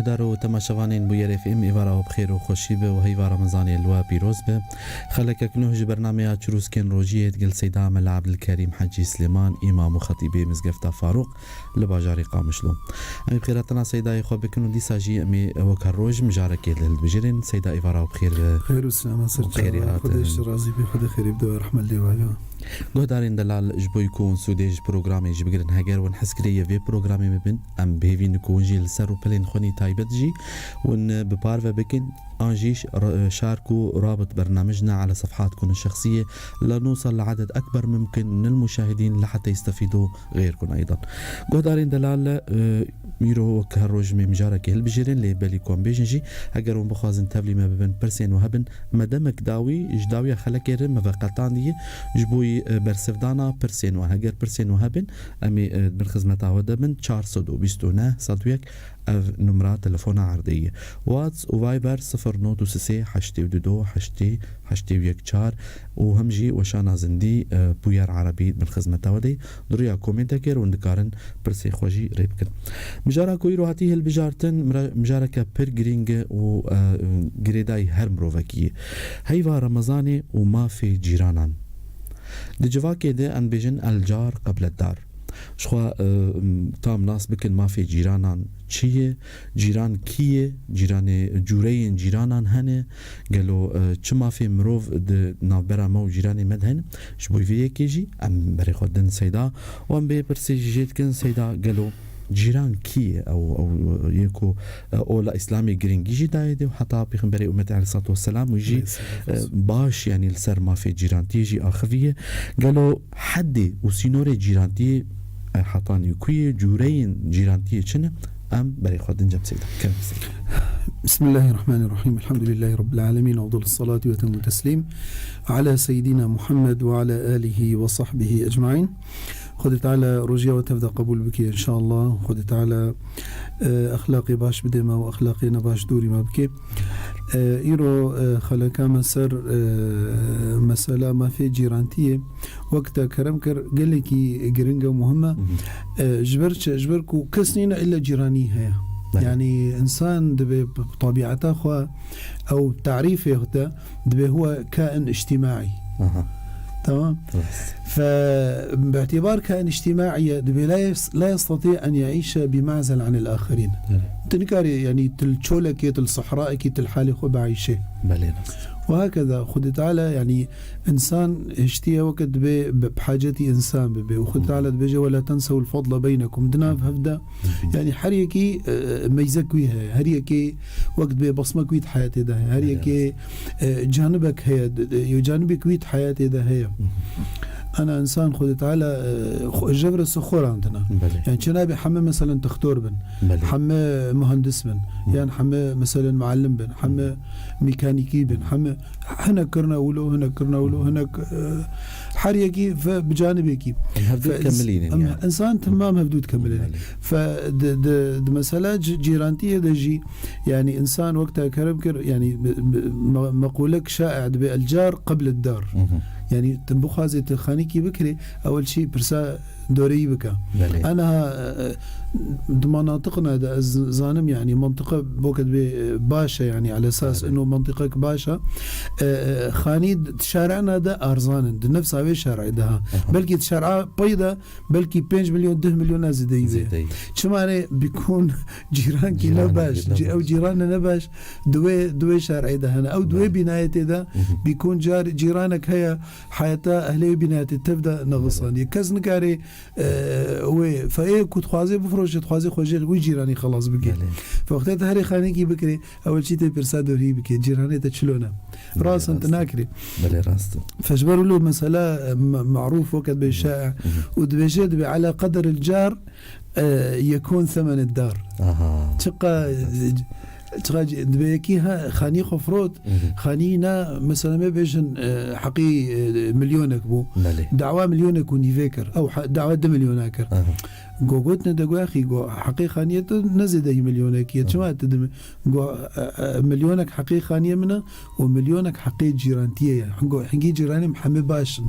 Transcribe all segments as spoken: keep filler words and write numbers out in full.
Guhdar û temaşevanên Bûyer F M, êvara we bi xêr û xweşî be û heyva Remezanê li we pîroz be. Xelekek nuh ji bernameya Çirûskên Rojiyê digel Seyda Mela Ebdilkerîm Hecî Silêman, îmam û xetîbê Mizgefta Farûq li bajarê Qamişlo. Em ê bi xêrhatina Seydayê xwe bikin û dîsa jî em ê wek her roj mijarekê li hilbijêrin. Seyda, êvara we bi xêr be. Xêr û selama ser çava. Xwedê ji razî be, Xwedê xêrî bide we, rehmet lê we. Guhdarên delal, ji bo ku hûn sûdê ji programê jî bigirin, heger hûn hez kirê yê vê programê me bin, em bi hêvî ne ku hûn jî li ser rûpelên xwe nî taybet jî hûn bi parve bikin, an jî ş-, r-, şark û rabit bernamij ne ala sefhatkum şexsiyê, لنوصل لعدد أكبر ممكن من المشاهدين لحتى يستفيدوا غيركم أيضا. Guhdarên delal, e, îro wek her roj me mijarekê hilbijêrin, lê belî ku em bêjin jî, heger hûn bixwazin tevlî me bibin, pirsên we hebin, me demek dawî ji dawiya xelekê re me veqetandiye, ji bo yî, e, bersivdana pirsên we. Heger pirsên we hebin, em ê, e, bin xizmeta we de bin, çar sed û bîst û neh sed û yek, ev numra telefona erdê ye. WhatsApp û Viber sifir nod û sisê heştê û du du heştê heştê û yek çar û hem jî weşana zindî, e, Bûyer Erebî bin xizmeta we de ye. Di rûya komentekê re hûn dikarin pirsê xwe jî rê bikin. Mijara ku îro hatî hilbijartin, mira-, mijareke pir girîng e û, e, girêdayî her mirovekî ye. Heyva Remezanê û mafê cîranan. Di civakê de em bêjin el car qeble dar. Jixwe, e, tam nas bikin mafê cîranan çi ye? Cîran kî ye? Cîranê, cûreyên cîranan hene? Gelo, e, çi mafê mirov di navbera me û cîranê me de hene? Ji bo vê yekê jî em berê xwe din Seyda û em bê pirsê jî jê dikin, Seyda, gelo cîran kî ye? Ew, ew, e, yê ku, e, ola Îslamê girîngî jî dayê dê û heta Pêxemberê Ummetê Aleyhissalatu Vesselam û jî, e, baş, yanî li ser mafê cîrantiyê jî axiviye. Gelo heddê û sînorê cîrantiyê, e, hetanî ku yê, cûreyên cîrantiyê çi ne? Em berê xwe din cem Seyda. Kerem Seyda. بسم الله الرحمن الرحيم. الحمد لله رب العالمين. أفضل الصلاة وأتم التسليم على سيدنا محمد وعلى آله وصحبه أجمعين. Xwedê Teala rojiya we tev de qebûl bike, înşallah. Xwedê Teala, e, exlaqê baş bide me û exlaqê nebaş dûrî me bike. E, îro, e, xeleka me ser, e, mesela mafê cîrantiyê, wek te kerem kir, gelekî giring e û muhim e. Mhm. E, ji ber çi? Ji ber ku kes nîne illa cîranî heye. Belê. Yanî însan dibe bi, bi tebiata xwe ew tarîfê xwe te dibe huwe kain îctîmaî. Aha. Tamam? Rast. Fe, bi îtîbar kain îctîmaî ye, dibe la yes-, la yestatî en yeîşe bi mazel anil axirîn. Belê. Tu nikarî, yanî, tu li çolekê, tu li sehraekî, tu li halê xwe bieyşê. Belê, rast. Ve hakeza, Xwedê Teala, yanî, însan hiştiye weke dibe bi, bi hacetî însan bibe. Û Xwedê Teala dibêje, "Ve la tensewul fadle beynekum." Di nav hev de, yanî, her yekî, e, meyzek wî heye. Her yekî wek dibe basmek wî di heyatê de heye. Her yekî, e, canibek heye. D-, d-, yo canibek wî di heyatê de heye. Ana însan Xwedê Teala, e, xwe, jev re xwe randina. Belê. Yanî, çi nabe heme, meselen, textor bin. Belê. Heme muhandis bin. Yan heme, meselen, muallim bin. Heme mekanîkî bin. Heme Hinek kirine wilo, hinek kirine wilo, hinek, e, her yekî fe bi canibekî. Em hevdû dikemilînin, em, yani. Însan temam hevdû dikemilînin. Belê. Fe di, di, di mesela ci-, cîrantiyê de jî, yani, însan wek te kerem kir, yani, bi, bi, me-, meqûlek şaî dibe, "El car qeble dar." Hı hı. Yani, tu bixwazê tu xanîkî bikirê, ewil çî pirsa doreyî bike. Belê. Ana, e, di manatiqina de ez zanim, yani, mantiqe boke dibe, e, baş e, yani, ala esas ino mantiqek baş e. E, e, xanî di şer'ina de arzan in, di nefsa wê şer'ê de ha. Aha. Belkî di şer'a pey de, belkî pênc milyon, deh milyon zêdeyî be. Zêdeyî. Çima ne bikun cîrankî ne baş, cî-, ew cîran ne baş, di wê, di wê şer'ê de hene. Ew di wê bînayetê de bikun car-, cîranek heye, heyata ehlê wê bînayetê tev de nexisaniye. Kes nikare e, wê feyê ku dixwaze bifroşe, dixwaze xwe jê wî cîranî xelas bike. Belê. Fe wextê te herê xanekî bikirê, ew çî tê pirsa dorî bike, cîranê te çilo ne? Belê, rast in, tu nakirî. Belê, rast e. Fe ji ber wilo mesela, e, me-, merûf weke dibê şaî û dibêje, dibe, "Ala qederil car, e, yekun semenid dar." Aha. Çiqa, Çiqa dibe yekî ha, xanî xwe firot, xanî na, mesela, me bêjin, e, heqî, e, milyonek bû. Belê. Dawa milyonek û nîvê kir. Ew ha, dawa du milyona kir. Aha. Go gotine de go axî, go heqê xaniyê tu ne zêdeyî milyonek ye. Çima tu dimi-, go, e, e, milyonek heqê xaniyê min e û milyonek heqê cîrantiyê ye. Go hingî cîranê min hemî baş in.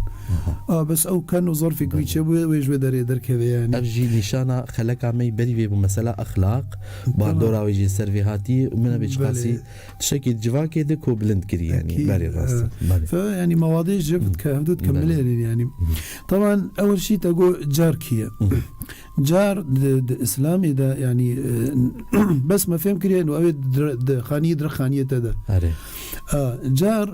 A, bes ew ken û zerfek wî çêbûye, wê ji wê derê derkeve yanî. Ev jî nîşana xeleka me yî berî vê bû, mesela exlaq, bandora wê jî ser vê hatî û min e vê çiqasî tiştekî civakê de ku bilind kirî yanî. Belê rast e. Belê. Fe, yanî mewadê ji ke hevdû dikemilênin yanî. Teban ew şî te go car kî ye. Car di, di Îslamê de, yanî, e, bes me fêm kiriye, no, ew ê di, di xaniyê, di xaniyê te de. Erê. A, car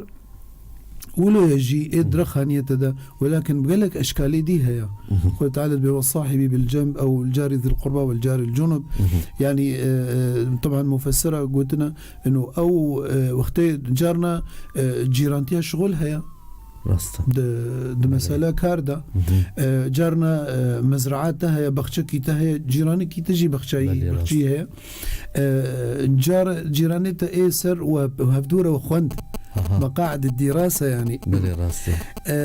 wilo ye jî, ê di xaniyê te de, welakin gelek eşkalê dî heye. Xwedê Teala dibê: "Ve sahibî bil cem ew el cari zil qurba vel cari el cunub." Yanî, e, e, teban mufessira gotine, ino ew, e, wextê carna, e, cîrantiya şixul heye. Rast e. Di, di mesela kar de, e, carna, e, mezraa te heye, baxçekî te heye, cîranekî te jî baxçeyî, belê, rast, baxçeyî heye. E, car, cîranê te ê ser û hev-, hevdû re xwend. Aha. Meqaid dirase yanî. Belê rast e. E,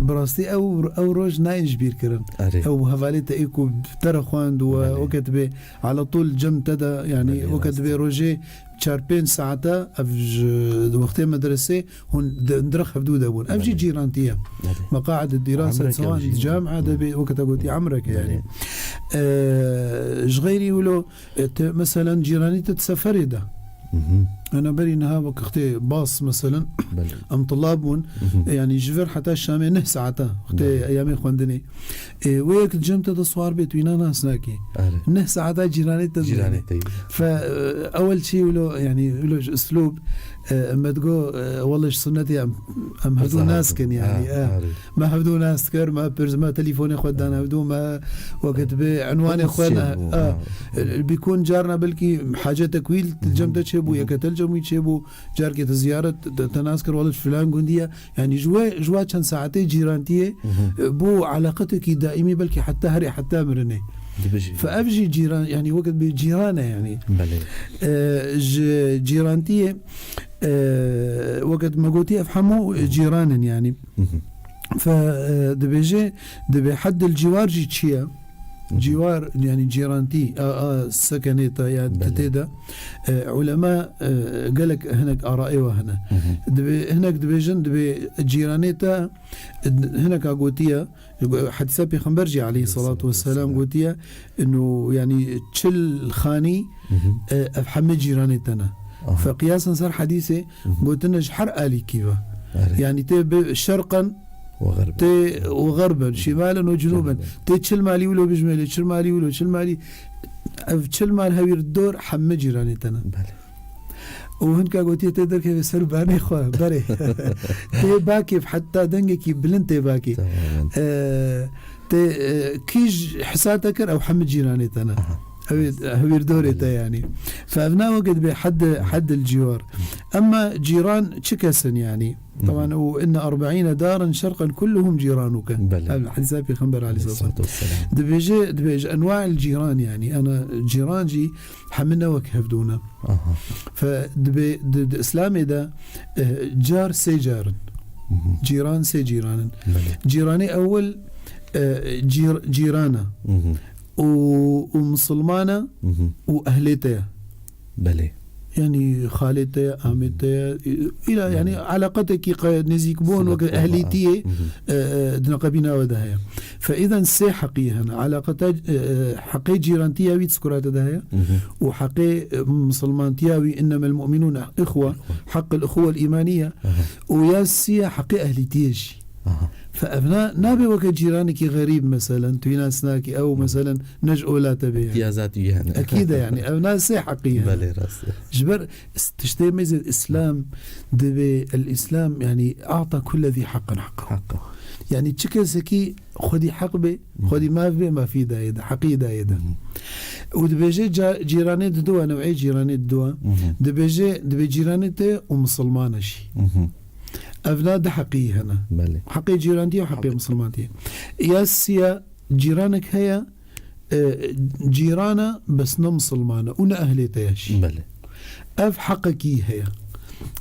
bi rastî ew, ew roj nayên ji bîr kirin. Erê. Ew hevalê te ê ku te re xwend û, belê, weke dibê ala tol cem te de, yanî, belê, weke rast e, dibê rojê çar pênc saete ev ji wextê medresê hûn di, di rex hevdû de bûn. Ev jî, belê, cîrantî ye. Belê. Meqaid dirase, emreke, çawan jî, camia de bê, weke te gotî, emreke yanî. Belê. E, ji xeyrî wilo, e, te, meselen cîranî te di seferê de. Ana berî niha wek xtê bas, meselen, belê, em tulab bûn. E, yanî ji vir heta şamê neh saete, xtê, belê, eyamê xwendinê. E, wê yek di cem te de swar bê, tu îna nas nakî. Erê. Neh saeta cîranê te, cîranê te. Fe, e, ewel çî wilo, yanî wilo ji uslûb, e, me digo, e, wele ji sunnetê em, em hevdû nas kin yanî, ha, e. Erê. Me hevdû nas kir, me pirs, me telîfonê xwe dan hevdû, me weke dibê enwanê xwe ne, bû, e, ha. Bîkun carna belkî hacetek wî li cem te çêbû, yeke te li cem wî çêbû, carkê te ziyaret te, te nas kir, wele ji filan gundî ye. Yanî ji we, ji we çend saetê cîrantiyê, e, bû eleqetekî daîmî, belkî heta herê heta mirinê. Dibijî. Fe ev jî cîran, yanî weke dibê cîran e yanî. Belê. E, ji cîrantiyê, e, weke me gotî ev hemû cîran in yanî. Fe, e, dibêje, dibê heddil cîwar jî çi ye? Cîwar, yanî cîrantî, a, a sekenê te ya, belê, tê de. E, ulema, e, gelek hinek arayê we hene. Dibê, hinek dibêjin, dibê cîranê te, e, hineka gotiye, hedîsa Pêxember jî aleyhissalatu vesselam gotiye, ino, yanî çil xanî, e, ev hemî cîranê te ne. Aha. Fe qiyasen ser hedîsê, gotine ji her alîkî ve. Erê. Yanî tê bi şerqen, we xerben, tê we xerben, şimalen we cunuben. Tê çil malî wilo bijmêlê, çil malî wilo, çil malî. Ev çil mal hewîr dor hemî cîranê te ne. Belê. Û hinka gotiye tê derkeve ser banê xwe, berê. Tê bakê, heta dengekî bilind tê bakê. Temamen. E, tê, e, kîj hisa te kir, ew hemî cîranê te ne. Aha. Ew ê hewîr dorê te yanî. Fe ev ne weke dibê hed, hed il cîwar. Emma cîran çi kes in yanî? Teban û inne erbeîne daran şerqen kulluhum cîranuke. Belê. Ev hedîsa Pêxember aleyhissalatu vesselam. Dibêje, dibêje enwa il cîran yanî. Ana cîran jî hemî ne wek hevdû ne. Aha. Fe dibê, di, di Îslamê de, e, car sê car in. Cîran sê cîran in. Belê. Cîranê ewil, e, cîr-, cîran e. Û, û misilman e û ehlê te ye. Belê. Yanî xalê te ye, amê te ye, îla, yanî eleqetekî qe-, nêzîkbûn, weke ehlîtiyê, e, e, di neqebîna we de heye. Fe îden sê heqî hene. Eleqete, e, e, heqê cîrantiya wî di skurate de heye. Û heqê, e, misilmantiya wî, innemel mu'minûne ihwe, heq el uxuwe el îmaniye. Û ya sî ye heqê ehlîtiyê jî. Aha. Fe ev na-, nabe weke cîranekî xerîb, meselen, tu yî nas nakî, ew, meselen, ne ji ola te bê yanî. Îmtiyazat wî hene. Ekîd e yanî, ev na sê heqî hene. Belê, rast e. Ji ber is-, tiştê me zêd Îslam dibê, el Îslam, yanî, a'ta kulle zî haqqin haqqahu. Haqqahu. Yanî, çi kesekî xwedî heq bê, xwedî maf bê, mafî dayê de, heqî dayê de. Û dibêje ca-, cîranê didu, new'ê cîranê didu. Dibêje, dibê cîranê te û misilman e jî. Ev na du heqî hene. Belê. Heqê cîrantiyê û heqê misilmantiyê. Ya siya cîranek heye, e, cîran e, bes ne misilman e û ne ehlê te ye jî. Belê. Ev heqekî heye.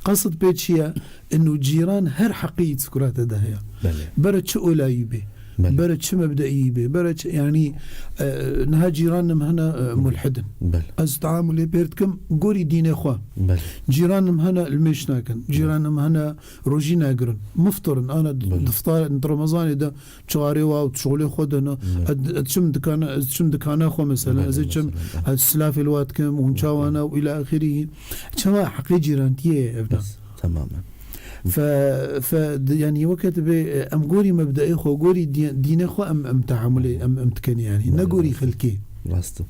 Qesid pê çi ye? Ino cîran her heqî di skurate de heye. Belê. Bere çi olayî bê. Belê. Bere çi mebdeî bê, bere çi, yanî, e, niha cîranim hene, e, mulhid in. Belê. Ez teamulê pê dikim gorî dînê xwe. Belê. Cîranim hene li mêş nakin. Belê. Cîranim hene rojî nagirin. Muftir in, ana d-, Belê. diftar, di Remezanê de çarê wa û şixulê xwe de ne. Belê. Ez, ez çim dikana, ez çim dikana xwe mesela, Belê, ez ê çim, mesela. ez silafê li wa dikim, hûn çawa ne û îla axirî. Çawa heqê cîrantiyê ye ev ne? Bes, temamen. Fe, fe, d-, yanî weke tu bê, e, em gorî mebdeê xwe, gorî dî-, dînê xwe em, em teamulê, em, em dikin yanî. Ne Belê, gorî rast. xelkê. Rast.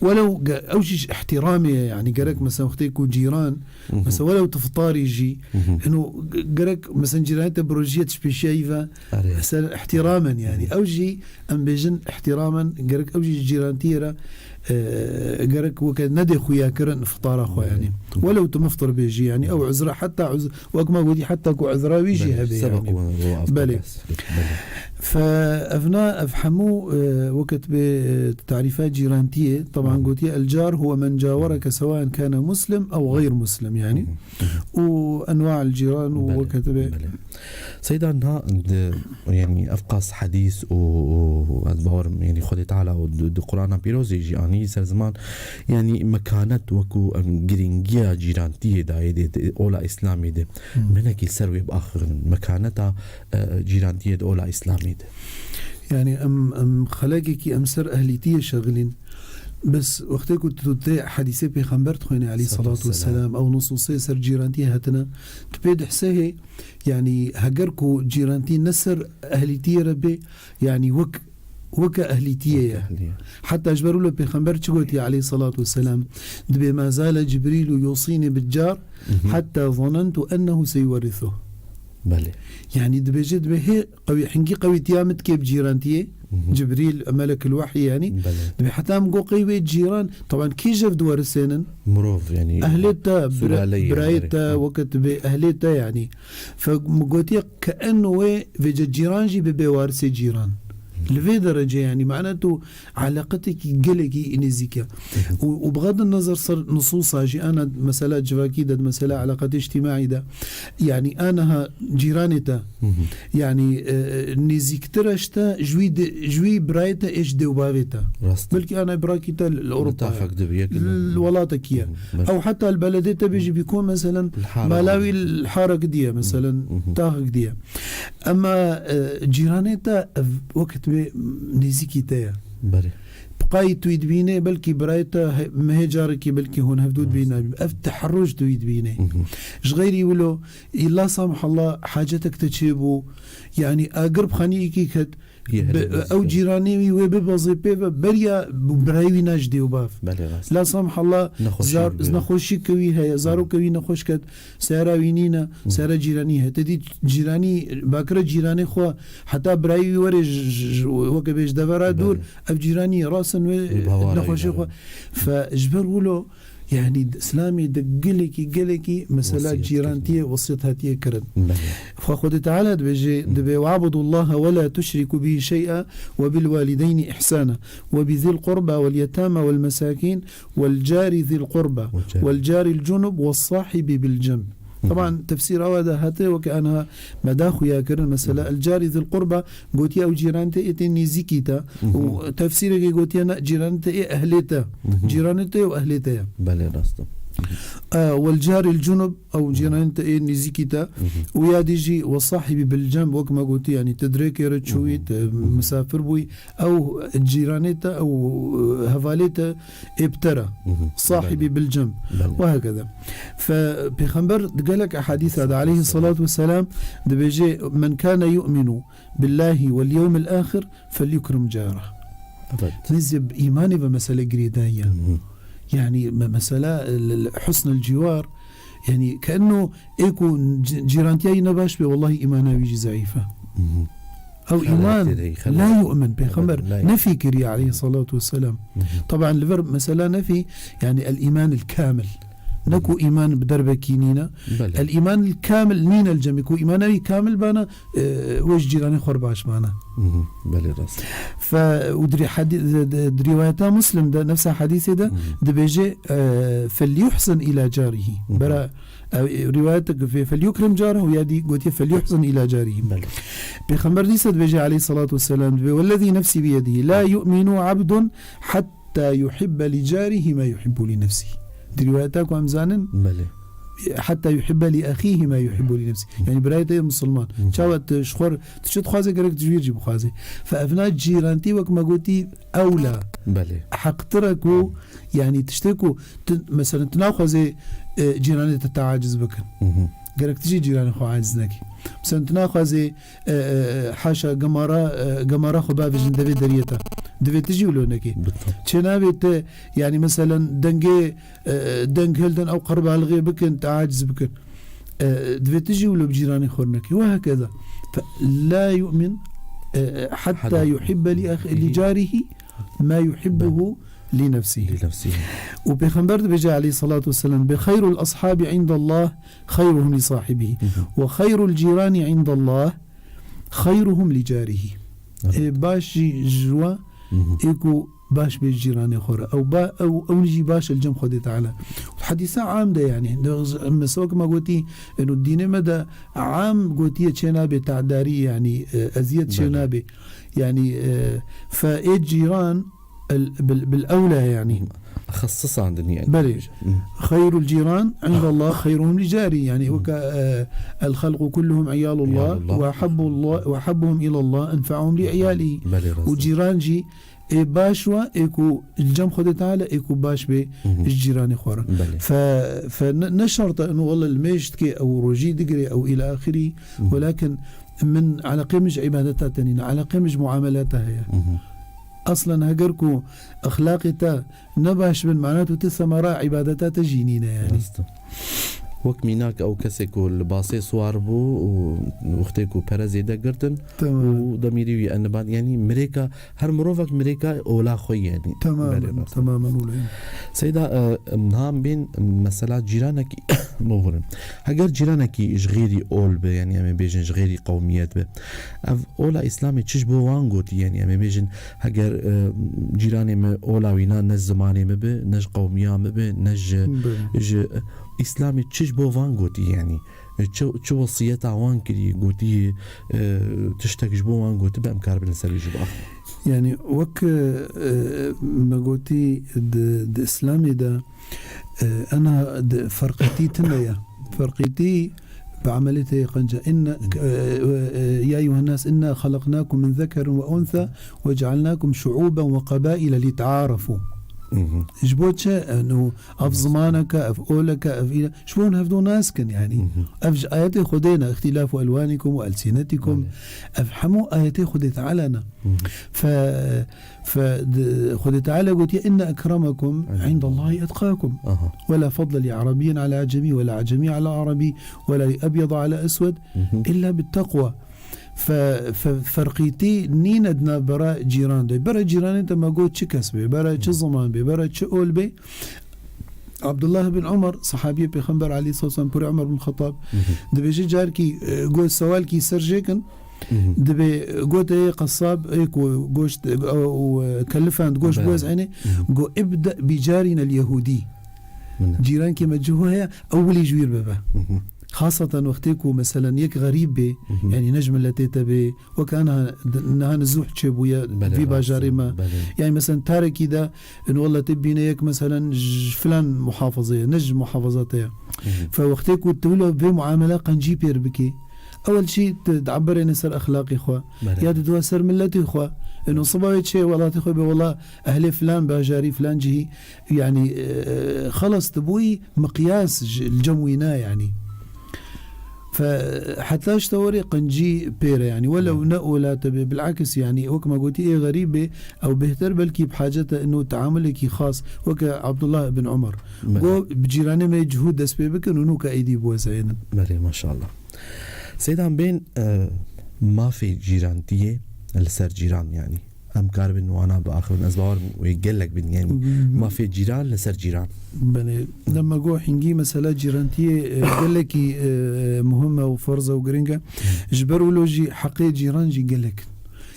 Welew ge-, ew jî ji ihtiramê ye, yanî gerek Hı. mesela wextê ku cîran, Hı hı. mesela welew tu fitarî jî, Hı hı. hino ge-, gerek mesela cîranê te bi rojiyê tişpêşiya wî ve, Erê. mesela ihtiramen yanî. Hı hı. Ew jî em bêjin ihtiramen, gerek ew jî ji cîrantiyê re, e, gerek weke nedê xuya kirin fitara xwe Belê. yanî. Welew tu miftir bê jî yanî, ew uzra heta uz-, wek me gotî heta ku uzra wî jî Belê. hebe Sebek yanî. û, û Belê. Belê. Fe evna, ev hemû, e, weke tu bê, e, tarîfa cîrantiyê, teban Hı hı. gotiye, "El car huwe men cawereke sewaen kane muslim ew gayr muslim", yanî. Hı hı. Û enwa el cîran û Belê, weke tu bê. belê. Seyda, niha di, yanî, ev qas hedîs û, û ez bawerim, yanî, Xwedê Teala û di, di Qur'ana Pîrozê jî anî ser ziman, yanî, mekanet wekû, em, girîngiya cîrantiyê dayê dê, di ola Îslamê de. Hmm. Hinekî ser wê biaxirin. Mekaneta, e, cîrantiyê di ola Îslamê de. Yanî, em, em xelekekî em ser ehlîtiyê şexilîn. Bes wextê ku tu tê hedîsê Pêxember dixwînî, aleyhî Salatu selatu vesselam. vesselam, ew nusûsê ser cîrantiyê hatine, tu pê dihsehê, yanî heger ku cîrantî ne ser ehlîtiyê re bê, yanî wek, weke ehlîtiyê ye. Weke ehlî ye. Heta ji ber wilo Pêxember çi gotiye, aleyhî selatu vesselam? Dibê, "Ma zale Cibrîlu yusînî bil car, Mhm. heta zanentu ennehu seyuwerrisuh." Belê. Yanî dibêje, dibê hê qewî, hingî qewîtiya min dikê bi cîrantiyê, Mhm. Cibrîl, melekil wehyî yanî. Belê. Dibê heta min got qey wê cîran, teban kî ji hev diwerisênin? Mirov, yanî, Ehlê te, bira-, sülaleyê, birayê erê. te, Hı. weke tu bê ehlê te yanî. Fe min gotiye ke enno wê vêce cîran jî bibe warisê cîran. Hı. Li vê derece yanî, mane tu eleqetekî gelekî nêzîk e. Hı hı. Û, û bixedin nezer ser nusûsa jî, ana mesela civakî de, mesela eleqetê îctîmaî de, yanî anaha cîranê te, Hı hı. yanî, e, nêzîktir e ji te, ji wî de, ji wî birayê te ê ji dê û bavê te. Rast. Belkî ana birakî te li, li Ewropa ye. Li taxek de bi yek Li, li welatekî ye. Hı hı. Belê. Ew heta li beledê te bê jî bî ku, meselen, Li hara mala wî li harek diye, meselen, Hı hı. taxek diye. Ema, e, cîranê te ev wekit wê nêzîkî te ye. Belê. Bi qayî tu yî dibînê, belkî birayê te he-, mehê carekî belkî hûn hevdû Rast. dibîne. Ev teherruc tu yî dibînê. Hı hı. Ji xeyrî wilo, î la samhallah hacetek te çêbû, yanî agir bi xaniyekî ket, Yê bi, herî ew nêzîk e. cîranê wî wê bibezê pê ve, beriya bi birayê wî ne ji dê û bav. Belê, rast. La samhallah Nexweşî zar-, wî be. nexweşî ke wî heye, Hı. zarok ke wî nexweş ket, seyara wî nîne, Hı. seyara cîranî heye. Te dî cîranî, bakire cîranê xwe, heta birayê wî were ji, ji, ji, weke bê ji devera Belê. dûr, ev cîranî rasin wê Wî bi hewarayî nexweşê dere. xwe. Fe ji ber wilo, yanî di Îslamê de gelekî, gelekî mesela Wesiyet cîrantiyê kirine. wesiyet hatiye kirin. Belê. Xwe Xwedê Teala dibêje, Hı. dibê, "We'budullaha we la tuşriku bihi şey'a we bil walideyni ihsana we bi zil qurba wel yetama wel mesakîn wel cari zil qurba Wel cari. wel caril cunub we sahibi bil cem." Hı hı. Teban tefsîra we de hate weke anha me da xuya kirin. Mesela Hı hı. el cari zil qurba gotiye ew cîran te ê tê nêzîkî te. Hı hı. Û tefsîrekê gotiye ne cîran te ê ehlê te. Hı hı. Cîranê te û ehlê te ye. Belê, rast e. E, wel caril cunub, ew Hı hı. cîranê te ê nêzîkî te. Hı hı. Û ya dî jî we sahibî bil cem, wek me gotî, yanî te dirêkê re çûyî, Hı hı. te Hı hı. misafir bûyî. Ew cîranê te, ew, e, hevalê te ê bi te re. Hı hı. Sahibî Belê. bil cem. Belê. Ve hekede. Fe, Pêxember di gelek ehadîsa de, Aleyhissalatu aleyhî selatu vesselam, dibêje, "Men kâne yu'minu billahi wel yewmil ahir fel yukrim carah." Evet. Nêzî bi îmanê ve mesele girêdayî ye. Hı hı. Yanî me-, mesela, l-, l-, husnul ciwar, yanî keenno ê ku c-, cîrantiya wî ne baş be, wellahî îmana wî jî zeîf e. Hı hı. Ew Xelet îman tê de, xelet. la yu'min, Pêxember Evet, la yu'min. nefî kiriye aleyhissalatu vesselam. Hı hı. Taban li vir mesela nefî, yanî el îman el kamil. Ne ku îman bi derbekî nîne. Belê. El îman el kamil nîne el cemî. Ku îmana wî kamil bana, e, wê ji cîranê xwe re baş bana. Mhm. Belê rast. Fe, û di hadî-, di, di, di rîwayeta Muslim de, nefsa hadîsê de Mhm. dibêje, e, "Felyuhsin ila carihi." Mhm. Bera, e, rîwayetek fe-, "Felyukrim carahu" ya dî gotiye, "Felyuhsin ila carihi." Belê. Pêxember dîsa dibêje aleyhissalatu vesselam, dibê, "Wellezî nefsî biyedî, la yu'minu abdun hatta yuhibbe li carihi ma yuhibbu li nefsî." Di rîwayeta ku em zanin, Belê. "Hatta yuhibbe li axihi ma yuhibbu li nefsî." Yani birayê te yê misilman. Hı hı. Çawa tu ji xwe, tu çi dixwaze, gerek tu ji wî jî bixwaze. Fe evna cîrantî wek me gotî ewla. Belê. Heqtir e ku, yani tiştê ku tu, mesela tu naxwaze, e, cîranê te te aciz bikin. Hı hı. Gerek tu jî cîranê xwe aciz nekî. Mesela tu naxwaze, e, e, haşa gemara, e, gemara xwe bavêjin devê deriyê te. Divê tu jî wilo nekî. Bi tam. Çênabê te, yani meselen dengê, e, deng hildin ew qerbalixê bikin, te aciz bikin. E, divê tu jî wilo bi cîranê xwe nekî. Ve hekeza. Fe la yu'min, e, e, hatta Hada. yuhibbe li ax-, li carihi ma yuhibbuhu li nefsihi. Li nefsihi. Û Pêxember dibêje aleyhissalatu vesselam, "Bi xeyrul ashabi indallah xeyruhum li sahibihi. Hı hı. Ve xeyrul cirani indallah xeyruhum li carihi." Evet. Ê baş jî ji we Hı hı. ê ku baş bê ji cîranê xwe re. Ew ba-, ew, ew jî baş e li cem Xwedê Teala. Hadîsa am de yani. Mesela wek me gotî, eno dînê me de am gotiye çênabê te'darî yani, e, eziyet Belê. çênabê. Yani, e, fe ê cîran el-, bil, bil ewla yani. Xesisandin yani. Belê. Hı. Xeyrul cîran indallah xeyruhum li cari. Yani, Hı. weka, e, el xelqu kulluhum iyalullah Iyalullah. ve habbullah, ve habbuhum ilallah enfa'uhum li iyali. Belê, rast. Û cîran jî ê baş wa, ê ku li cem Xwedê Teala, ê ku baş bê Hı hı. ji cîranê xwe re. Belê. Fe, fe ne, ne şert e, eno wele li mêj dike, ew rojî digire, ew ila axirî. Hı hı. Welakin min eleqê min ji îbadeta te nîne, eleqê min ji muamelata heye. Hı hı. Aslen heger ku exlaqê te ne baş bin, mana tu ti semera îbadeta te jî nîne yani. Rast e. Wek mînak ew kesê ku li basê siwar bû û wextê ku pere zêde girtin Tamam. û demîrî wî eniban, yani mirêka, her mirovek mirêka ola xwe yani. Tamamen, Belê, rast. tamamen öyle. Seyda, e, niha em bên mesela cîranekî, bigurin. Heger cîranekî ji xêrî ol be, yani em ê bêjin ji xêrî qewmiyet be. Ev ola Îslamê çi ji bo wan gotî? Yani em ê bêjin, heger, e, cîranê me ola wîna ne ji zimanê me be, ne ji qewmiya me be, ne ji, Belê. ji, e, Îslamê çi ji bo wan gotî yani? E, çi, çi wesiyeta wan kirî, gotî, e, tiştek ji bo wan gotibe, em karibin li ser wî jî biaxivin? Yani wek, e, me gotî di, di Îslamê de, e, ena di ferqîtî tune ye. Ferqîtî bi emelê te yê qenca. Inna, e, e, ya eyyuhen nas, inna xalaqnakum min zekerin ve unsa ve cealnakum şuuben ve qabaile li tearafu. Hı hı. Ji bo çi? Eno, ev zimaneke, ev oleke, ev île. Ji bo hevdo nas kin, yani. Hı hı. Ev ji ayetê Xwedê ne, ihtilafu elwanikum ve elsinetikum. Belê. Ev hemû ayetê Xwedê Teala ne. Hı hı. Fe, fe, de, Xwedê Teala gotiye, "Inne ekremekum Hı hı. indallahi etqakum." Aha. "Ve la fadle li arabiyyin ala acemi, ve la acemi ala arabi, ve la li ebyada ala eswed, Hı hı. illa bit takwa." Fe, fe, ferqîtî nîne di navbera cîran de. Bera cîranê te me got çi kes bê, bera çi Hı. ziman bê, bera çi ol bê. Abdullah bin Umar, sahabiyê Pêxember aleyhisselam, kurê Umar bin Xettab, Hı hı. dibêje carkî, e, got sewalkî ser jêkin, Hı hı. dibê gote yê qesab, ê ku goşt, e, û, e, kelifand goşt Belê. biwezîne, Hı hı. got, "Ibde bi carina el yehudî." Belê. Cîrankê me cihû heye, ew wilî ji wî re bibe. Hı hı. Xaseten wextê ku, meselen, yek xerîb bê, Hı hı. yani ne ji miletê te bê, weke niha, niha niha nizûh çêbûye Belê, vî rast bajarê e. me. Belê. Yani, meselen, tarekî de, in wele tê bîne yek, meselen, ji filan muhafazê ye, ne ji muhafaza te ye. Hı hı. Fe wextê ku tu wilo vê muamele qencî pêr bikî, ewel çî tu di'eberêne ser exlaqê xwe, Belê. ya diduwa ser miletê xwe. Ino siba wê çê welatê xwe bê, wela ehlê filan bajarî, filan cihî, yani, e, xelas tu bûyî miqyas ji, li cem wî ne, yani. Fe heta ji te werê qencî pêre, yani, welew ne ola te bê, bilakis, yani, wek me gotî, ê xerîb bê, ew bêhtir belkî bi hacet e ino teamulekî xas, weke Abdullah ibn Umar. Belê. Go, bi cîranê me cihû dest pê bikin û nûka êdî biwezeynin. Belê, maşallah. Seydan bên, e, mafê cîrantiyê li ser cîran, yani. Em karibin wana biaxivin. Ez bawer bûm wê gelek bin, yani mafê cîran li ser cîran. Belê. Dema got hingî mesela cîrantiyê, e, gelekî, e, muhim e û ferz e û giring e. Ji ber wilo jî heqê cîran jî gelek.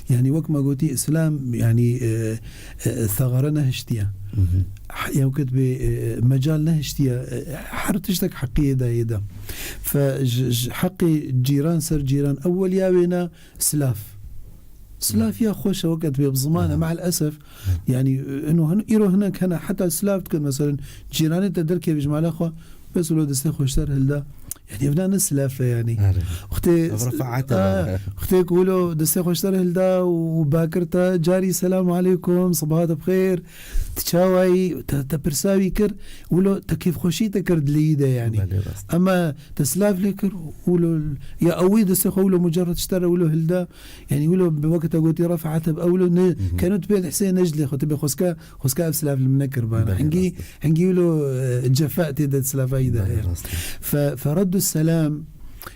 Yani wek me gotî, Îslam, yani, e, e, thexare nehiştiye. He-, ya wekit bê, e, mecal nehiştiye, e, her tiştek heqiyê dayê de. Fe ji, ji heqê cîran ser cîran, ewweliya wêne silav. Silav ya xweş e, wekit bê bi ziman e, me'el esef. Yani, ino hin-, îro hinek hene, heta silav dikin, meselen, cîranê te derkevî ji mala xwe, bes wilo destê xwe ji te re hilda. Yani, evna ne silav e, yani. Are. Wextê, Ev refaet e, a, baba. Wextê ku wilo destê xwe ji te re hilda û bakir te, carî selamu aleykum, sibaha te bi xêr, tu çawayî, te, te pirsa wî kir, wilo te kêfxweşî te kir dileyî de, yani. Belê, rast. Ama te silav lê kir, wilo, ya ewî destê xwe wilo mucerred ji te re wilo hilda, yani wilo bi wekta gotî refaet e, ewlo ne, kenu tu pê dihsê ne ji lê xwe, tu bê xweska, xweska ev silav li min nekir bana. Belê, hingî, rast e. Hingî wilo, e, cefa tê de silavayî de heye. Belê, rast e. Fe, fe reddu selam,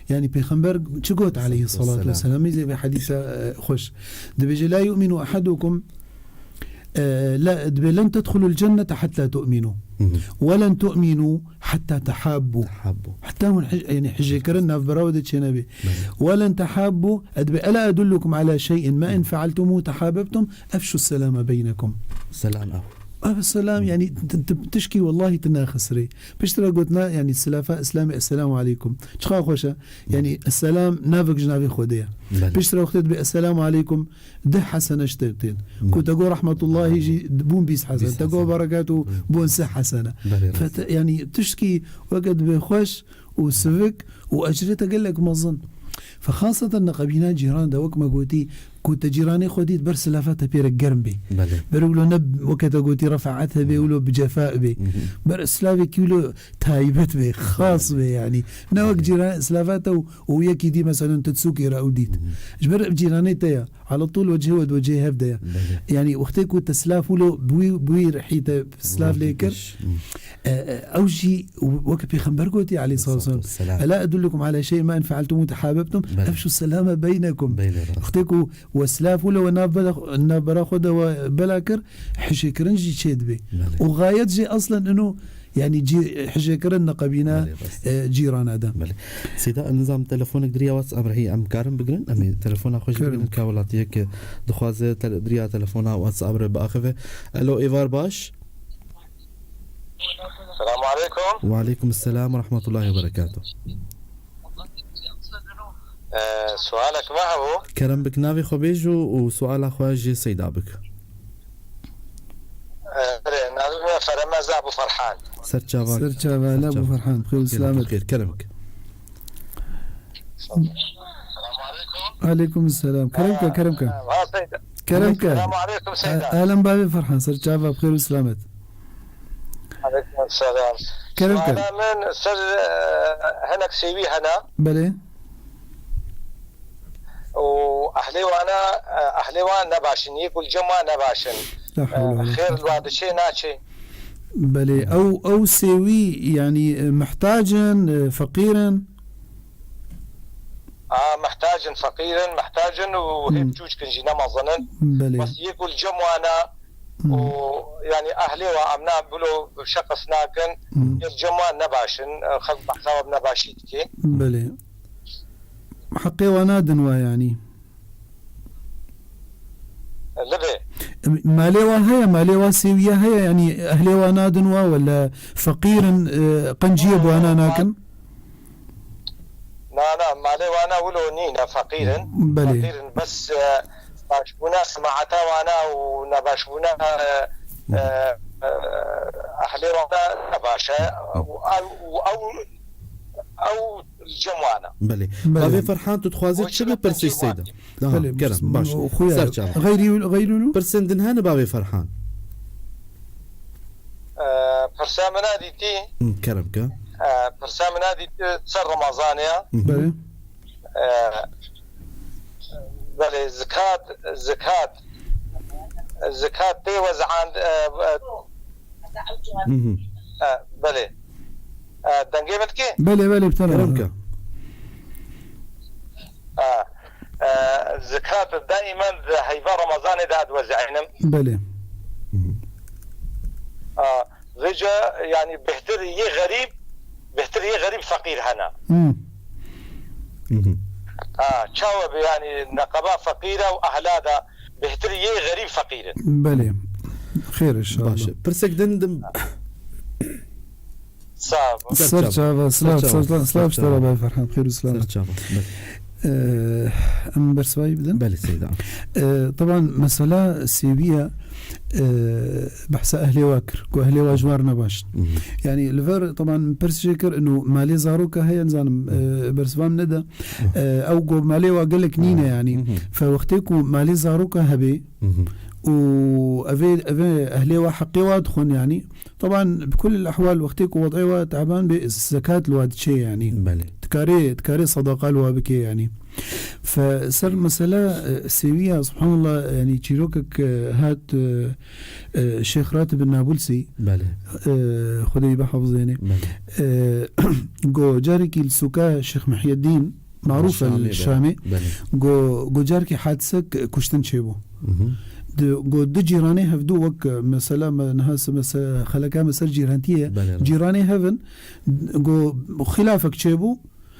yani Pêxember çi got aleyhissalatu vesselam? Mîzê vê hedîsa, e, xweş. Dibêje, "La yu'minu ahadukum", e, la, dibê, "Len tedxulul cennete hatta tu'minu. Ve len tu'minu hatta tehabbu." Tehabbu. Heta hûn hij-, yani hijêkirin navbera we de çênebê. Belê. "Ve len tehabbu", e, dibê, "Ela edullukum ala şey'in ma in fealtumuhu tehabebtum, efşu selame beynekum." Selam ev. Ev selam, yani, t-, t-, tişkî wellahî tu naxisirê. Piştre gotina, yani, silafa Îslamê, "Esselamu aleykum." Çiqa xweş e. Yani, selam navek ji navê Xwedê ye. Belê. Piştre wextê dibê, "Esselamu aleykum." Deh hesene ji te tên. Ku te got rahmetullahi jî bûn bîst hesene. Te got berekatu bûn sih hesene. Belê, rast. Fe te, yani, tişkî weke dibê xweş û sivik û ecrê te gelek mezin. Fe xaseten neqebîna cîran de, wek me gotî, ku te cîranê xwe dît, ber silafa te pê re germ bê. Belê. Ber wilo ne weke te gotî refaet hebe, wilo bi cefa bê. Ber silavekî wilo taybet bê, xas bê, yani. Ne wek cîran silafa te û, û yekî dî, meselen, te di sûkê re ew dît. Ji ber ev cîranê te ye. Ala tûl wecihê we di wecihê hev de ye. Belê. Yani, wextê ku te silav wilo bi wî, bi wî rihî te silav lê kir. E, e, ew jî weke Pêxember gotî, aleyhissalatu vesselam, "Ela edullukum ala şey'in ma in fealtumuhu tehabebtum, efşu selame beynekum." Belê, rast. Wextê ku we silav wilo we navbera, navbera xwe de we bela kir, hişêkirin jî çê dibê. Belê. Û gayet jî aslen ino Yani cî-, hijêkirin neqebîne, belê, rast, e, cîrana de. Belê. Seyda, nizam telefonek diriya WhatsApp re hî em karin bigirin? Em ê telefona xwe jî bigirin, ka welatiyek dixwaze tele-, diriya telefona WhatsApp re biaxive. Alo, êvar baş. Selamu aleykum. Wa aleykum selam ve rahmetullahi ve berekatuh. E, sualek me hebû. Kerem bik, navê xwe bêj û, û suala xwe ji Seyda bik. E, erê, navê me Fereme Zabû Ferhan. Ser çava. Ser çava, Zabû Ferhan. Xêr û selamet. Xêr, kerem bik. Aleykum selam. Kerem ke, kerem ke. Ha, Seyda. Kerem ke. Selamu aleykum, Seyda. E, Alem bavê Ferhan, ser çava, xêr û selamet. Aleykum selam. Kerem ke. Suala min ser, e, hinek sêwî hene. Belê. Û ehlê wana, e, ehlê wan ne baş in, yek û cem wan ne baş in. La hawle, e, wala, xêr li wan diçê naçê. Belê, ew, ew sêwî, yani, e, mihtac in, e, feqîr in? A, mihtac in, feqîr in, mihtac in û hê biçûçk in jî, ne mezin in. Belê. Bes yek û cem wana û, yani, ehlê wa em na bilo şeqis nakin, yek cem wan ne baş in, xelk behsa wan ne başî dike. Belê. Heqê wan nadin wa, yani. Li vê. Malê wa heye, malê wa sêwiye heye, yani ehlê wa nadin wa, wele feqîr in, e, qenciyê bi wana nakin? Na, na, malê wana wilo nîne, feqîr in. Belê. Feqîr in, bes, e, başbûna semaeta wana û nebaşbûna, e, e, e, ehlê wana ne baş e. Û ew, û ew, ew cem wana. Belê. Belê. Bavê Ferhan, tu dixwazî çi bipirsî Seyda? Aha, belê, kerem, baş. Ser çava. Xeyrî, xeyrî. Pirsên din hene bavê Ferhan? E, pirsa min a dîtî. Hı, kerem ke. E, pirsa min a dîtî ser Remezanê ya. Hı hı. Belê. E, belê, zikat, zikat. Zikat tê wezand, e, e, Hı hı. E, belê. E, dengê min dikê? Belê, belê, bi te re. Kerem ke. E, e, zikat Daimen di heyva Ramazanê de diwezînim. Belê. A, vêca, yani, bêhtir yê xerîb, bêhtir yê xerîb feqîr hene. Hmm. Ha, çawa be, yani, neqeba feqîre û ehla de bêhtir yê xerîb feqîr in. Belê. Xêr inşallah. Baş e. Pirsek din dim. Sağ ol. Ser çava, silav, ser çava, silav, silav, silav, Bay Ferhan, xêr û silamet. Ser çava. Belê. Ee, em bersivayî bidin? Belê, Seyda. Ee, teban mesela sêwiya, ee, behsa ehlê wa kir, ku ehlê wa ji war nebaş. Hı hı. Yani li vir, teban min pirs jê kir, inu malê zaroka heye, nizanim, ee, bersiva min nede. Hı. Ee, ew ku malê wa gelek nîne, yani. Hı hı. Fe wextê ku malê zaroka hebê, Hı hı. û evê, evê ehlê wa heqê wa dixwin, yani. Teban, bi kul el ehwal, wextê ku wed'ê wa teban bê, zekat li wa diçê, yani. Belê. Dikarê, dikarê sedaqa li wa bikê, yani. Fe ser mesela, e, sêwiya, subhanallah, yani, çîrokek, e, hat, e, e, Şêx Ratib bin Nabulsî, Belê. e, Xwedê wî bihafizêne. Belê. E, go carekî li sûka Şêx Mihyedîn, marûf e li Şamê, Şamê. Belê. Go, go carekî hadisek kuştin çêbû. Hı hı. Di, go du cîranê hevdû wek, mesela, me niha se-, mese-, xeleka me ser cîrantî ye. Belê, rast. Cîranê hevin, go xilafek çêbû.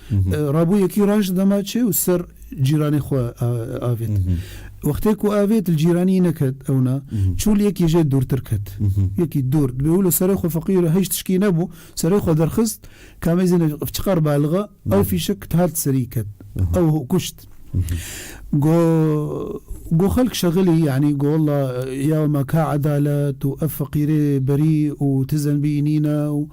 Hı hı. E, rabû yekî raş dema çê û ser cîranê xwe a-, avêt. Hı hı. Wextê ku avêt li cîranî neket ewna, Hı hı. çû li yekî jê dûrtir ket. Hı hı. Yekî dûr. Dibê wilo serê xwe feqîr e, hiç tişkî nebû. Serê xwe derxist, ka mêzîne çiqar balixa, ew Belê. fîşek hat serî ket. Aha. Ew kuşt. Mhm. Go, go xelk şexilî, yani, go, "Walla, ya me ka edalet û ev feqîrê berî û ti zenbî nîne û,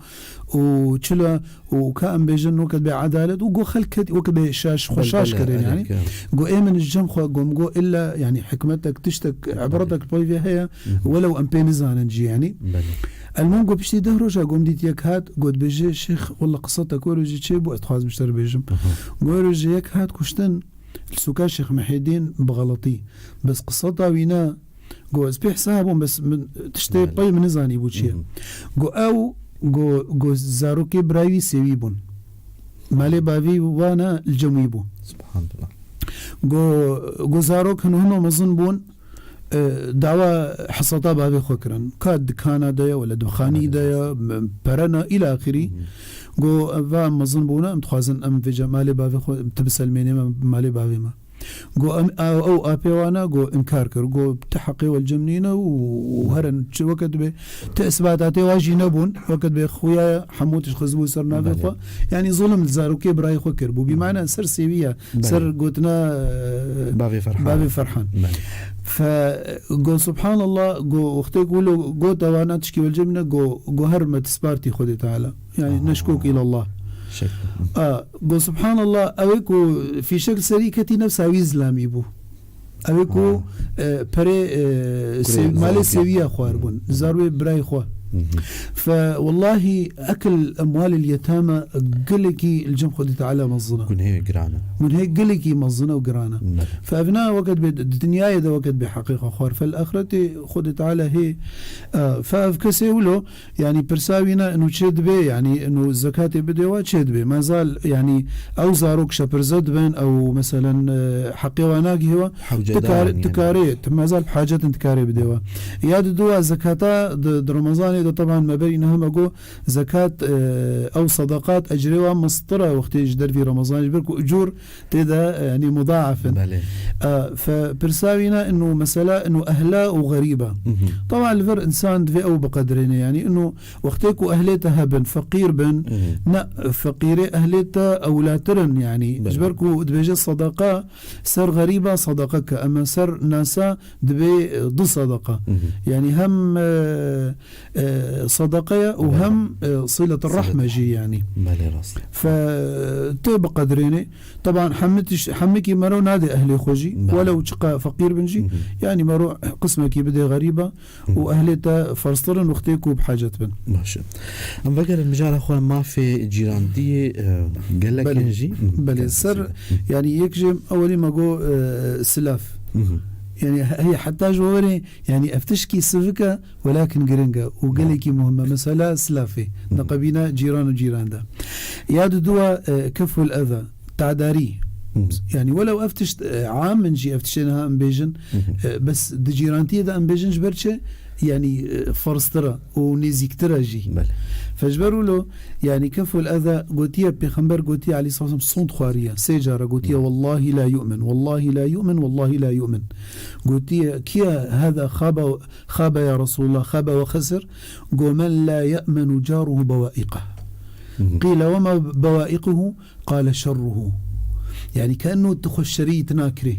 û çila û ka em bêjin weke bê edalet û go xelk ket weke bê şaş xwe Belbele, şaş kirin, yani." elek, ya. Go ê min ji cem xwe gom go illa, yani, hikmetek, tiştek, Belbele. ibretek pey vê heye, Mhm. welew em pê nizanin jî, yani. Belê. Elmûm got, piştî deh roja got, min dît yek hat, got, dibêje, "Şêx, wela qisa te ku rojê çê bû, ez dixwazim ji te re bêjim." Aha. Got, rojê yek hat kuştin, li sûka Şêx Mihêdîn bi xeletî. Bes qisa ta wî ne, got, ez pê hisa bûm, bes min tiştê Belê. pey min nizanî bû çi ye. Mhm. Got, ew, got, got, zarokê birayî wî sêwî bûn. Malê bavî wana li cem wî bû. Subhanallah. Got, got, zarok hino hino mezin bûn, e, dawa hesata bavê xwe kirin. Ka dikana de ye, wele dibxanî de ye, m-, pere ne, îla axirî. Mhm. Go, va mezin bûne, em dixwazin em vêca malê bavê xwe, tu biselmênê me, malê bavê me. Go, em, a, ew apê wana, go, inkar kir. Go, ti heqê we li cem nîne û, û herin çi weke dibe. Ti isbatatê wa jî nebûn, weke dibe xuya hemû tişt xistibû ser navê Belê. xwe. Yani zulm li zarokê birayê xwe kir bû. Bîmane ser sêwiye, Belê. ser gotina, e, Bavê Ferhan. Bavê Ferhan. Belê. Fe, go, subhanallah, go, wextê ku lo, go, tewana tişkî welcem ne, go, go, her me tispartî Xwedê Teala. Yani Aha. neşkok ilallah. Şek. A, go, subhanallah, ew ê ku fîşek li serî ketî nefsa wî zilamî bû. Ew ê ku, Aha. e, perê, e, Kurê se-, malê zarokê. sewiya xwar bûn. Mhm. Zarwê birayê xwe. Mhm. Fe, wellahî, ekil emwalil yetama gelekî li cem Xwedê Teala mezin e. Gunehê giran e. Gunehê gelekî mezin e û giran e. Ne. Fe evna weket bê di dinyayê de weket bê heqê xwe xwar. Fel axretê Xwedê Teala hê, e, fe ev kesê wilo, yani pirsa wî ne inu çê dibê, yani inu zekatê bidê wa çê dibê. Mezal, yani ew zarok şepirze dibin, ew meselen, e, heqê wa nagihê wa. Hewce Tikar-, daran yani. tikarê, t-, mezal bi hacetin tikarê bidê wa. Ya di dua zekata di, di Remezanê de teban me berî niha me got, zekat, e, ew sadaqat ecrê wan mestir e wextê ji dervî Remezanê, ji ber ku ecûr tê de, e, yanî mudaaf in. Belê. E, fe pirsa wî ne inu mesela inu ehla û xerîb e. Mhm. Teban li vir insan divê ew biqedirêne, yanî inu wextê ku ehlê te hebin, feqîr bin, Mhm. ne feqîrê ehlê te ewlatir in, yanî Belê. ji ber ku dibêje sadaqa ser xerîba sadaqa ke, ema ser nasa dibê, e, du sadaqa. Mhm. Yanî hem, e, e, sadaqe ye û Belê. hem, e, silet Silet. rahme jî yani. Belê, rast. Fe tê biqedirênê. Teban hemî tiş-, hemîkî mero nadê ehlê xwe jî. Belê. Welew çiqa feqîr bin jî. Mhm. Yani mero qismekî bidê xerîba û Mhm. ehlê te ferztir in wextê ku bi hacet bin. Baş e. Em vegerin mijara xwe mafê cîrandiyê, e, gelek Belê. in jî. Mhm. Belê. Gelek Ser, in jî. yani yek jê ewelî me got, e, silav. Mhm. Yani he-, heta ji we werê, yani ev tişkî sivik e, welakin giring e û gelekî muhim e. Mesela silafê, Hı. neqebîna cîran û cîran de. Ya di dua, e, keful eza, tadarî. Hı hı. Yani welew ev tişt, e, am in jî, ev tiştê niha em bêjin, Hı hı. e, bes di cîrantiyê de em bêjin ji ber çi? Yani, e, ferztir e û nêzîktir e jî. Belê. Fe ji ber wilo, yani kef û eza gotiye, Pêxember gotiye aleyhisselam sond xwariye. Sê cara gotiye, Hı. "Wallahi la yu'min, wallahi la yu'min, wallahi la yu'min." Gotiye, "Kiya hada xaba, xaba ya Resulullah, xaba ve xesir?" Go, "Men la ye'menu caruhu bewa'iqah." Hı hı. Qîle, "Ve ma bewa'iquhu?" Qale, "Şerruhu." Yani, kenu tu xweşerî tu nakirî.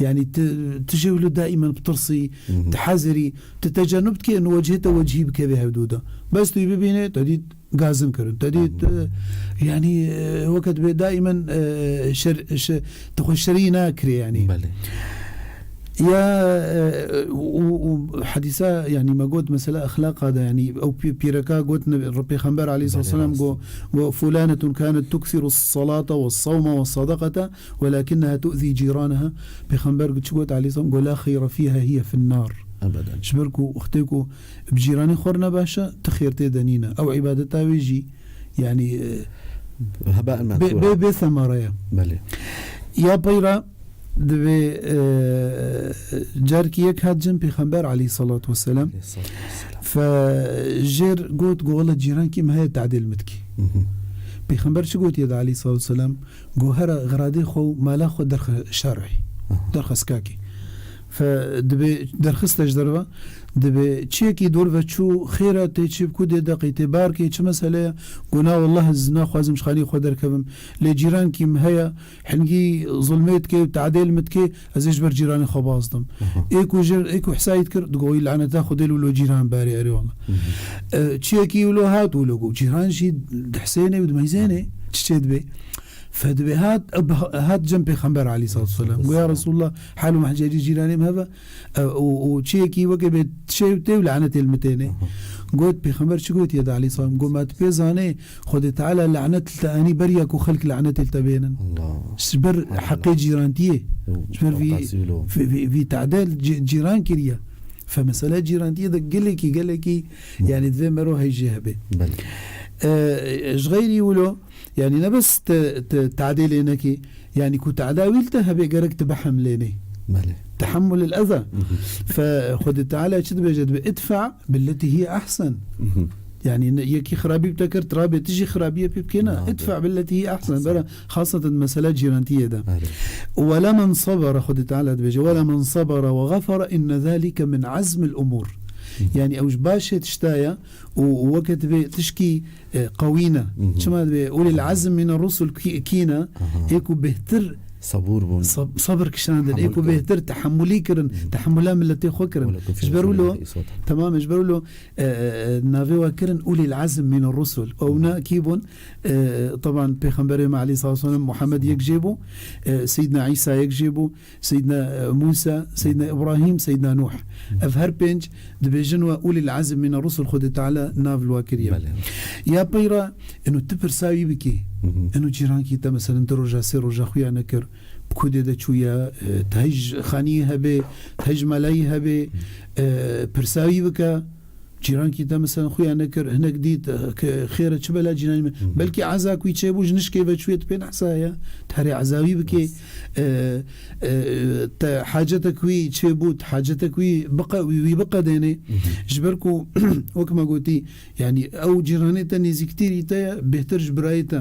Yani, tu, tu jê wilo daimen bitirsî, Hı hı. tu hezirî, tu tecenub dikê, enu wecihê te wecihî bikevê hevdû de. Bes tu yî bibînê, te dît gazin kirin. Te dît, Hı hı. e, yani, e, weke dibê daimen, e, şer, şe-, tu xweşerî nakirî, yani. Belê. Ya, e, û, û, û hedîsa, yani, me got, mesela exlaqa de, yani, ew pî-, pîreka got, ne, Pêxember aleyhisselam Belê, go, rast. go, "Fulanetun kanet tuksiru salata ve sawma ve sadakata, welakinneha tu'zi cîraneha." Pêxember çi got aleyhisselam? Go, "La xeyra fiha, hiye fin nar." Ebeden. Ji ber ku wextê ku bi cîranê xwe re nebaş e, ti xêr tê de nîne. Ew îbadeta wê jî, yani, e, Heba bê, mansura. bê, bê semare ye. Belê. Ya peyra, Divê, e, carkî yek hat cem Pêxember aleyhissalatu vesselam. Aleyhissalatu vesselam. Fe jêr got, go, "Wele cîrankî me heye, tadêl min dikî." Hı hı. Pêxember çi gotiye de aleyhissalatu vesselam? Go, "Here xiradê xwe û mala xwe derxe şarê, Hı hı. derxe skakê." Fe dibê derxiste ji derve, dibê çiyekî dor ve çû, xêra tê çi, ku dê deqî tê barkê, çi mesele ye? Go, "Na, wallah ez naxwazim ji xanî xwe derkevim. Lê cîrankî me heye, hingî zulmê dike û tadêl min dike, ez ê ji ber cîranê xwe baz dim." Aha. Ê ku jir, ê ku hesayî dikir, digo, "Wî laneta Xwedê li wilo cîran barê, erê wala." Hı hı. E, çiyekî wilo hat wilo got, cîran jî dihsênê û dimeyzênê, çi çê dibê. Fe dibê hat, hat cem Pêxember aleyhissalatu vesselam. Go, "Ya Resulullah, hal û mehcê cîranê me heve, e, û, û çiyekî weke bê çê û tê û lanetê li min tênê." Aha. Got, Pêxember çi gotiye de aleyhisselam? Got, "Ma tu pê zanê, Xwedê Teala lanet li te anî beriya ku xelk lanetê li te bênin." Allah. Ji ber Allah. heqê cîrantiyê. Ew, Ji ber vî, ew tasî wilo. vî, vî, vî tadel cî-, cîran kiriye. Fe mesele cîrantiyê de gelekî, gelekî, Hı. yani divê mero heyjê hebe. Belê. E, ji xeyrî wilo, yani ne bes te, te tadê lê nekî, yani ku tada wî li te hebe gerek tu bihem lênê. Belê. Tehemmul el eza. Hı hı. Fe Xwedê Teala çi dibêje? Dibe, "Idfa billeti hiye ahsen." Hı hı. Yani ne, yekî xirabî bi te kir, tu rabê tu jî xirabiyê pê bikê, na. Na, Idfa be. billeti hiye ahsen. Ahsen. Bera xaseten mesela cîrantiyê de. Erê. "Wele men sabara", Xwedê Teala dibêje, "Wele men sabara ve xafara inne zalike min azmil umur." Hı. Yani ew ji başê tişta ye û, û weke dibê tişkî, e, qewî ne. Hı hı. Çima dibê ulil azm mine rusul kî-, kî ne? Aha. Ê ku bêhtir Sabûr bûn. sab-, sabir kişandin. Ê Tehemmül ku kirin. bêhtir tehemmulî kirin. Hı. Tehemmula miletê xwe kirin. Wele kun fi Ji ber wilo, Resulillah uswetun. Tamam, ji ber wilo, e, e, e, navê we kirin ulil azm mine rusul. Ew ne kî bûn? E, taban Pêxemberê me aleyhissalatu vesselam Muhammed yek jê bû. E, Seyyidina Îsa yek jê bû. Seyyidina, e, Musa, Seyyidina Ibrahim, Seyyidina Nuh. Ev her pênc dibêjin we ulil azm mine rusul Xwedê Teala nav li we kiriye. Belê. Ya peyra, eno tu pirsa wî bikî. Hı hı. Eno cîrankî te meselen du roja, sê roja xuya nekir. Bi ku dê de çûye, e, te hej xaniyê hebe, te hej melayî hebe, e, pirsa wî bike. Cîrankî te, mesela, xuya nekir, hinek dît, eh, ke xêre çi bela cîranî me. Hı hı. Belkî eza ku wî çêbû ji nişkê ve çûyê, tu pê nehsa ye. Tu herê ezawî bikê. Yes. Eh, eh, te hacetek wî çêbû, tu hacetek wî biqe-, wî, wî biqedênê. Hı hı. Ji ber ku, wek me gotî, yani, ew cîranê te nêzîktirî te ye, bêhtir ji birayê te.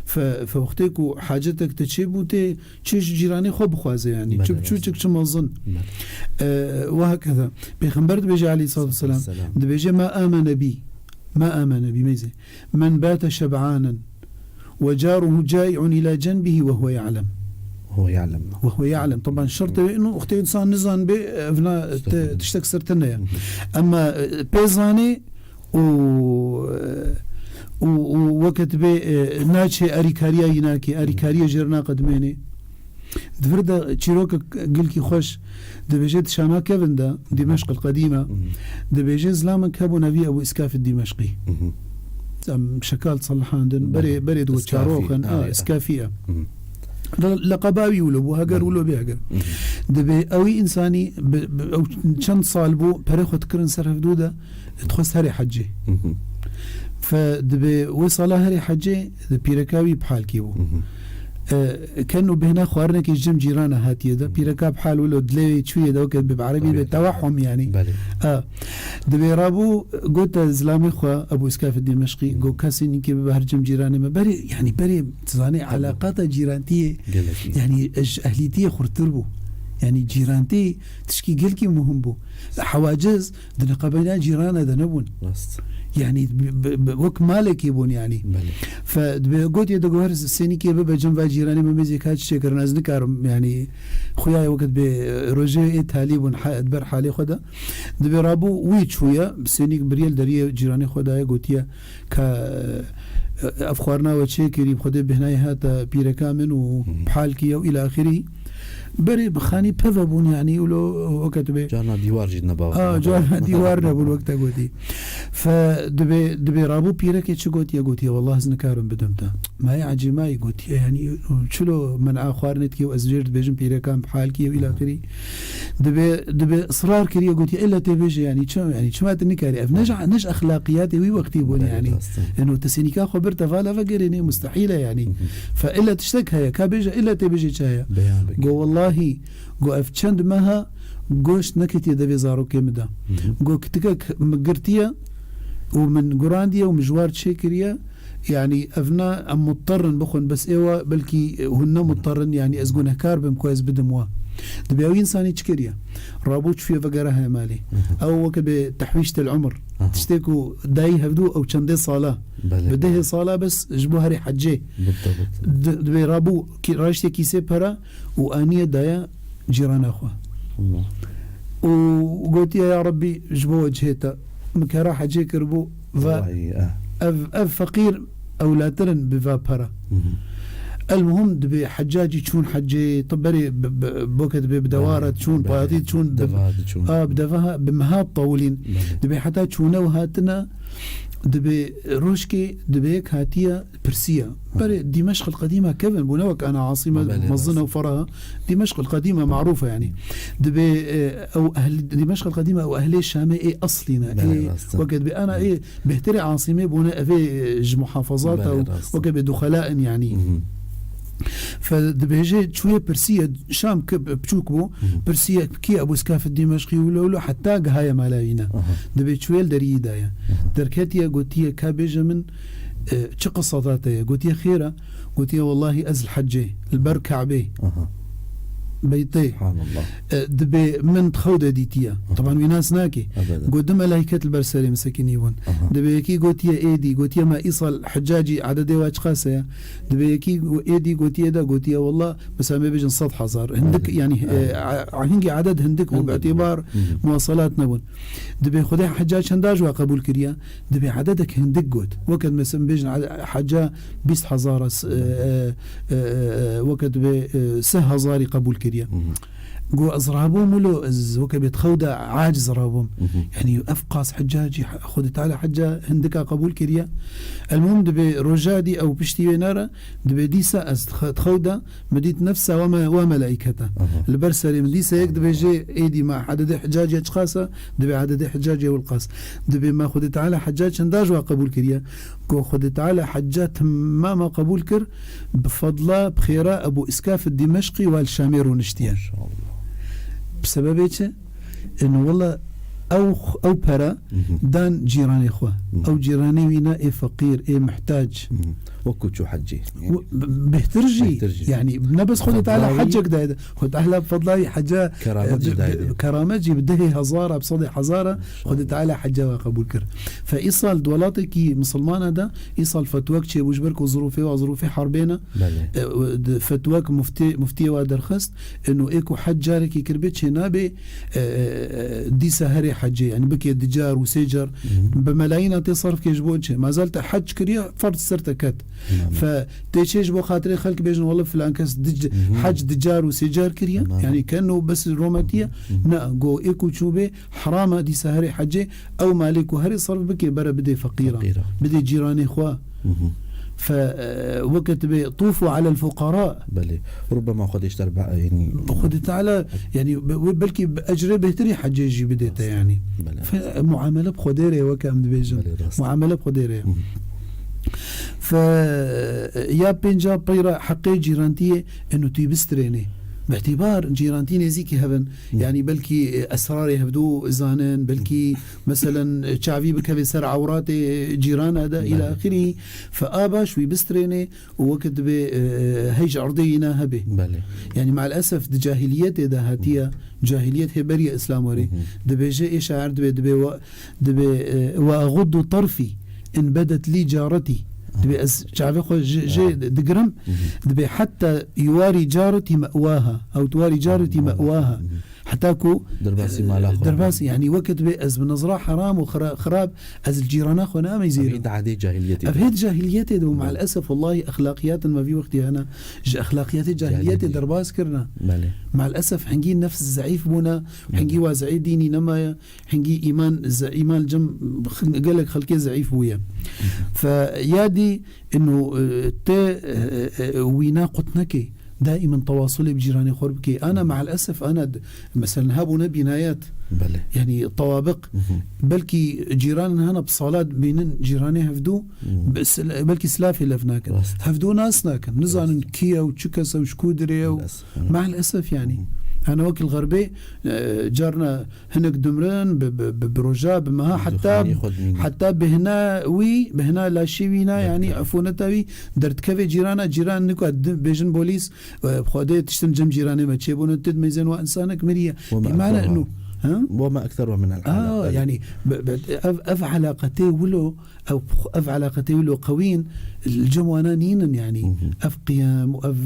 Fe, fe wextê ku hacetek te çêbû tê, Çi ji cîranê xwe bixwaze, yani. Belê, Çi biçûçik, rast. çi mezin. Belê. E, we hakeza. Pêxember dibêje aleyhissalatu vesselam, Selam. dibêje, "Ma amene bî. Ma amene bî, meyze. Men bate şeb'anen ve caruhu cai'un ila cenbihi ve huve ya'lem." Huve ya'lem. Ve huve ya'lem. Taban şert e, inu, wextê insan nizan bê, evna te, Estağfurullah. tiştek sirtine ye. Hı hı. Ama, e, pê zanê, û, û, û weke dibê, e, naçê erîkariya yî nakê, erîkariya jêr naqedimênê. Di vir de çîrokek gilkî xweş dibêje, di Şama kevin de, Dimeşq el Qedîme, Hı hı. dibêje, zilamek hebû nevî Ebû Îskafê Dimeşqî. Hı hı. Em şekal selihandin, Belê. berê, berê diwe Îskafî, çaroxin, a, a, ya. Îskafî ye. Hı hı. Li, leqeba wî wilo bû, heger Belê. wilo bê heger. Hı hı. Dibê ew însanî bi, bi, ew çend sal bû, perê xwe dikirin ser hevdû de, dixwest herê hecê. Hı hı. Fe dibê wê sala herê hecê, di pîreka wî bi halkî bû. Hı hı. E, ken û bêhna xwarinekê ji cem cîrana hatiye de. Pîreka bi hal wilo dilê wê çûye de, weke bi erebî be tewehhum yanî. Belê. E, dibê rabû gote zilamê xwe, Ebû Îskafê Dîmeşqî, go kesê nîkê bibe her cem cîranê me. Berê, yanî berê, tu zanê, elaqata cîrantiyê, gelek. Yanî ji ehlîtiyê xurtir bû. Yanî cîrantî tişkî gelkî muhim bû. Hewaciz, di niqabeyna cîrana de nebûn. Rast. Yanî bi, bi, bi, wek malekê bûn yanî. Belê. Fe, dibe gotiye de go her sênîkê bibe cem va cîranê me mêzê ka çi çêkirin, ez nikarim yanî. Xuya ye wekit bê, e, rojê ê talî bûn, ha, di ber halê xwe de. Dibe rabû wî çûye, sênîk biriyel deriyê cîranê xwe daye, gotiye, ka, e, ev xwarina we çêkirî, bi Xwedê bêhnayê hate pîreka min û Hı hı. pihal kiye û îla axirî. Berê bi xanî peve bûn, yanî, wilo weke tu bê. Carna dîwar jî neba. A, carna dîwar nebûn, wek te gotî. Fe dibê, dibê rabû pîrekê çi gotiye, gotiye, "Wallah ez nikarim bidim te." Mayê ecêmayî gotiye, yanî, çilo min a xwarinê dikê û ez jêr dibêjim pîrekan bi hal kiye û îla axirî. Dibê, dibê israr kiriye, gotiye, "Îlla tê bêje, yanî, çi, yanî, çima tu nikarî?" Ev ne ji, ne ji exlaqiyatê wî wextî bûn, Belê, yanî. rast e. Eno, tu sênîka xwe bir te vala vegerê, nê mustehîl e, yanî. Hı hı. Fe îlla tiştek heye, ka bêje, îlla tê bêje çi heye? Beyan bike. Go, "Wellahî," go, "ev çend meh e, goşt neketiye devê zarokê min de." Hı hı. Go, "Kitikek min girtiye û min gurandiye û min ji war çêkiriye." Yanî ev ne em mutterin bixwin, bes êwa belkî hûn ne mutterin, yanî ez gunehkar bim ku ez bidim wa. Dibê ew însanî çi kiriye? Rabû çûye vegere heye malê. Ew weke bê tehwîştel umr. Aha. Tiştê ku dayî hevdû ew çendê sala. Belê, Bi dehê belê. sala bes ji bo herê hecê. Bitte, bitte. Di-, dibê rabû kî-, raştê kîsê pera û aniye daye cîrana xwe. Allah. Û gotiye, "Ya Rebbî, ji bo wecihê te, min kera hecê kiribû ve Vay, eh. ev, ev feqîr ewlatirin bi va pera." Hı hı. El muhim dibê hecacî çûn hecê, tu berê bi, bi, boke dibê bi dewara Belê, çûn, belê. payatî çûn, bi, Deva diçûn. a, bi deva, bi meha tewilîn. Belê. Dibê heta çûne û hatine, dibê rojkê, dibê yek hatiye, pirsiya. Berê Dîmeşq el-Qedîma kevin bû, ne wek ana asîme Belê, mezin rast. ew feraha. Dîmeşq el-Qedîma marûf e, yanî. Dibê, e, ew ehl-, Dîmeşq el-Qedîma ew ehlê Şamê ê eslî ne. Belê, Ê, rast e. weke dibê ana ê bêhtirê asîmê bûne, ev ê, e, ji muhafazata Belê, û rast e. weke bê duxela in, yanî. Hı hı. Fe dibêje çûye pirsiye, Şam ki biçûk bû, Hı hı. pirsiye kî Ebû Îskaf Dîmeşqî û lo, lo, heta gihaye mala wî ne. Aha. Dibê çûye li deriyî daye. Aha. Derketiye, gotiye, "Ka bêje min, e, çi qiseta te ye?" Gotiye, "Xêr e." Gotiye, "Wellahî ez li hecê, li ber Kabê." Aha. Beytê. Subhanallah. E, dibê min di xew de dîtiye. Aha. Taban wî nas nake. Ebeden. Got, "Du melaiket li ber serê min sekinî bûn." Aha. Dibê yekî gotiye, "Êdî." Gotiye, "Ma îsal hecacî ededê wa çiqas e?" Dibê yekî go-, êdî gotiye de, gotiye, "Wallah, mesela me bêjin sed hezar." Hindik, Aha. yanî, e, Aha. a, a, hingî eded hindik bû, Hindik bû. bi îtîbar Hı hı. muwasalat nebûn. Dibê Xwedê heca çenda ji we qebûl kiriye? Dibê ededek hindik got. Weke mesela bêjin, e, heca bîst hezar, e, e, e, e, weke dibê, e, sê hezarî qebûl kiriye. Hı hı. Go, "Ez rabûm wilo, ez weke bê di xew de aciz rabûm." Hı hı. Yanî ev qas hecacî, Xwedê Teala heca hindika qebûl kiriye. El muhim dibê roja dî ew piştî wê nere, dibê dîsa ez di xe-, di xew de min dît nefsa we me-, we melaîketa. Aha. Li ber serê min dîsa yek dibêje, "Êdî ma ededê hecacê çiqas e?" Dibê, "Ededê hecacê wil qas." Dibê, "Me Xwedê Teala heca çenda ji we qebûl kiriye?" Go, "Xwedê Teala heca temama qebûl kir, bi fedla, bi xêra Ebû Îskaf Dîmeşqî wa li Şamê rûniştiye." Maşallah. Bi sebebê çi? Eno wela ew, ew pere Hı hı. dan cîranê xwe. Hı. Ew cîranê wî ne ê feqîr, ê muhtac. Hı hı. Wekû çû hecê. Û b-, bêhtir jî, Bêhtir jî. yanî ne bes Xwedê Teala Fedla wî hecek daye, Xwedê Teala bi fedla wî heca, Keramet e, jî bi, daye. bi, keramet jî bi dehê hezara, bi sedê hezara, Xwedê Teala heca we qebûl kir. Fe îsal di welatekî misilmana de, îsal fetwek çêbû ji ber ku zirûfê wa zirûfê herbê ne. Belê. E, di fetwek muftê, muftiyê wa derxist, eno ê ku hec carekî kiribê çê nabê, e, e, e, dîsa herê hecê, yanî bikê di car û sê car, Hı hı. bi melayîna tê serf kê ji bo çi? Mazel te hec kiriye, ferz ser te ket. Hı hı. Fe tê çê ji bo xatirê xelk bêjin, "Wela filan kes di c-, Hı hı. hec di car û sê car kiriye." Hı hı. Yanî ken û bes rometiye. Hı hı. Na, go ê ku çûbê, heram e dîsa herê hecê, ew malê ku herê serf bikê, bere bidê feqîra. Feqîra. Bidê cîranê xwe. Hı hı. Fe, e, weke tu bê, "Tûfû alel fuqara." Belê. Rubbema Xwedê ji te re be-, yanî Xwedê Teala, yanî, be-, belkî bi ecrê bêhtirî hecê jî bidê te, yanî. Belê. Fe, muamele bi Xwedê re, weke em dibêjin. Belê, rast. Muamele bi Xwedê re. Hı hı. Fe, e, ya pênca peyra heqê cîrantiyê eno tu bistrênê. Bi îtîbar cîrantî nêzîkî hebin. Hı. Yani belkî, e, esrarê hevdû zanin, belkî, meselen, e, çavî bikeve ser ewratê cîrana de, Belê. ila axirî. Fe a baş wî bistrênê û wekî dibê, e, heyj erdê yîna hebê. Belê. Yani maalesef di cahiliyetê de hatiye, Hı. cahiliyet hê beriye Îslam werê. Hı hı. Dibêje ê şair dibê, dibê we, dibê, e, "Ve eğuddu tarfi in bedet li careti." Dibê ez çavê xwe ji, ji Aha. digirim. Hı hı. Dibê hatta yuwari careti me'waha. Ew tuwari careti Aha, me'waha. Hı hı. Heta ku, Derbasî e, mala xwe. derbasî, yani wekî dibê ez bi nezra heram û xira-, xirab ez li cîrana xwe nameyzêrim. Ev hê di edê cahiliyetê Ev de. hê di cahiliyetê de û Belê. maalesef wallahi exlaqiyatin me vî wextî hene ji exlaqiyatê cahiliyetê Cahiliyetê. derbas kirine. Belê. Maalesef hingî nefs zeîf bûne, hingî Belê. waziyê dînî nemaye. Hingî îman, ze-, îman cem x-, gelek xelkê zeîf bûye. Fe ya dî ino, e, te, e, e, e, wîna qut neke. Daîmen tewasulê bi cîranê xwe bikê. Ana Hı. maalesef ana d-, meselen hebûne bînayet. Belê. Yani tewabiq. Hı hı. Belkî cîranên hene bi salat bînin cîranê hevdû, Hı. be-, sila-, belkî silafê lev nakin. Rast. Hevdû nas nakin. Nizanin Rast. kî ye û çi kes e û ji ku dirê ye û Maalesef. Hı. maalesef yani. Hı. Ana wekî li xerbê, e, carna Hinek dimirin bi, bi, bi, bi roja, bi meha, Bi heta, xanî xwe dimînin. heta bihna wî, bihna laşê wî na, yani Derdikeve. efoneta wî derdikeve cîrana, cîran nika di-, bêjin bolîs, e, Xwedê tiştin cem cîranê me çêbûne, tu dimeyzên wa insanek miriye. Wema Bîmane ekserha. inu, ha? Wema ekserha min el Aa, hale. yani, bi, bi, ev, ev alaqetê wilo, ev, ev alaqetê wilo qewîn, li cem wana nînin, yani. Hı hı. Ev qiyam, ev,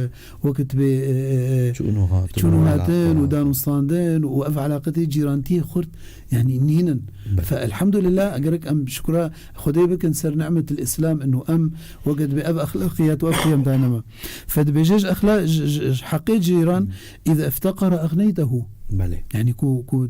e, Wekî dibê, e, e, e, Çûn û hatin, çûn û wela, hatin û wela. danûstandin û ev eleqetê cîrantiyê xurt, yani nînin. Belê. Fe elhamdulillah, egerek em şukra Xwedê bikin ser ni'metil Îslam, ino em wekî dibê ev exlaqiyat û ev qiyem dane me. Fe dibêje ji exla-, ji, ji, ji heqê cîran, Hmm. "Îza ifteqara exneytehu." Belê. Yani ku, ku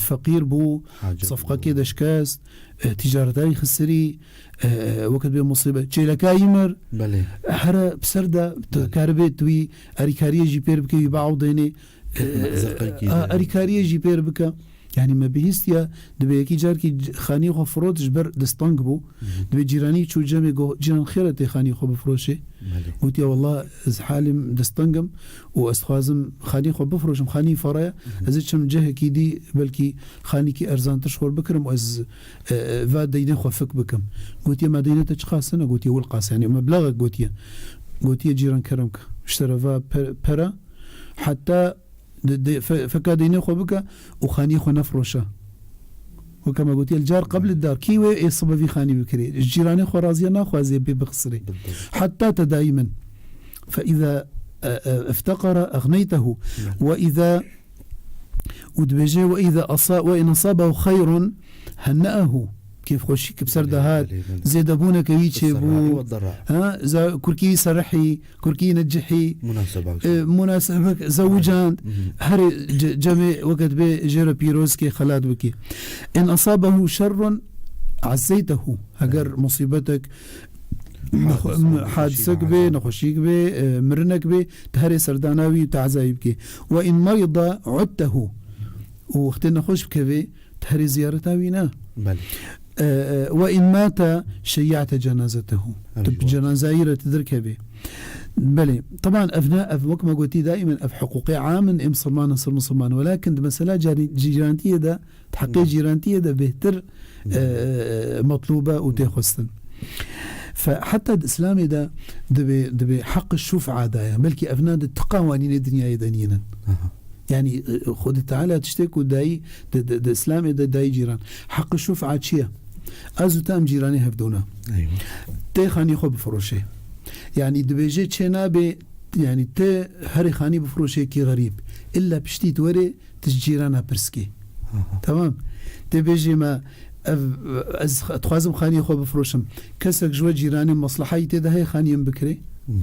feqîr bû, Hacet sefqekê bû. de şikest, e, ticareta wî xisirî, e, wekî dibê musîbet, çêleka wî mir, Belê. here bi ser de tu Belê. karibê tu wî erîkariyê jî pêr bikê, wî biewdênê, e, Zirqekî a, de. erîkariyê jî pêr bike. Yani me bihîstiye, dibê yekî carkî c-, xanî xwe firot ji ber desteng bû. Hı hı. Dibê cîranî çû cemê got, "Cîran xêr e tê xanî xwe bifroşê?" Belê. Gotiye, "Wallah ez halîm desteng im û ez dixwazim xanî xwe bifroşim, xanî fere ye. Hı hı. Ez ê çim cihekî dî belkî xanîkî erzantir ji xwe bikirim û ez, e, e, va deynê xwe fik bikim." Gotiye, "Me deyne te çiqas tune?" Gotiye, "Wilqas, yani meblağek." Gotiye. Gotiye, "Cîran kerem ke. Ji te re va pe-, pere, heta de, de, fe-, feka deynê xwe bike û xanî xwe nefroşe." Weke me gotiye, "Li car qebl dar, kî wê ê sibe vî xanî bikirê? Ji cîranê xwe raziye naxwaze pê bixisirê. Bildim. Heta te daîmin." Fe îza, e, e, ifteqara exneytehu. Bildim. Ve îza Û dibêje, "Ve îza asa-, ve in asabehu xeyrun henne'ehu." Kêfxweşî ki bi ser Belê, de hat, belê, belê. zêdebûneke wî Bi serrayî çêbû. ve derra. Ha, za-, kurkî serihî, kurkî necihî, Munaseba e, wisa. munasebek, zewicand, Hı hı. herê ce-, cemê weke dibê jê re pîrozkê xelat bikî. "In asabehu şerrun ezzeytehu." Heger Belê. musîbetek Hadis, nexwe-, nexweşî, hadisek be, nexweşîk be, e, mirinek be, tu herê serdana wî, tu ezayî bikê. "Ve in merida udtehu." Û wextê nexweş bikevê, tu herê ziyareta wî ne. Belê. E, e, "Ve in mate şeyya'te cenazetehu." Ev Tu jî bi cenazayî re tu derkevê. Belê. Teban ev ne, ev wek me gotî daîmen ev hiqûqê am in, ê misilmanan ser misilman. Welakin di mesela carî-, cîrantiyê de Di heqê Hmm. cîrantiyê de bêhtir, Hmm. e, metlûb e û tê Hmm. xwestin. Fe heta di Îslamê de dibê, dibê heq şuf'a daye. Belkî ev ne di tiqa wanînê dinyayê de nînin. Aha. Yani, e, Xwedê Teala tiştê ku dayî, di, di, di Îslamê de dayî cîran. Heq şuf'a çi ye? Ez û te em cîranê hevdû ne. Eywa. Tê xanî xwe bifiroşê. Yani dibêje çê nabe, yani tê herê xanî bifiroşê kî xerîb. Îlla piştî tu werê tu ji cîrana pirs kî. Aha. Tamam. Tê bêjî me, ev, ez dixwazim xaniyê xwe bifroşim. Kesek ji we cîranê meslehayî tê de heye xaniyê min bikirê? Hı hı.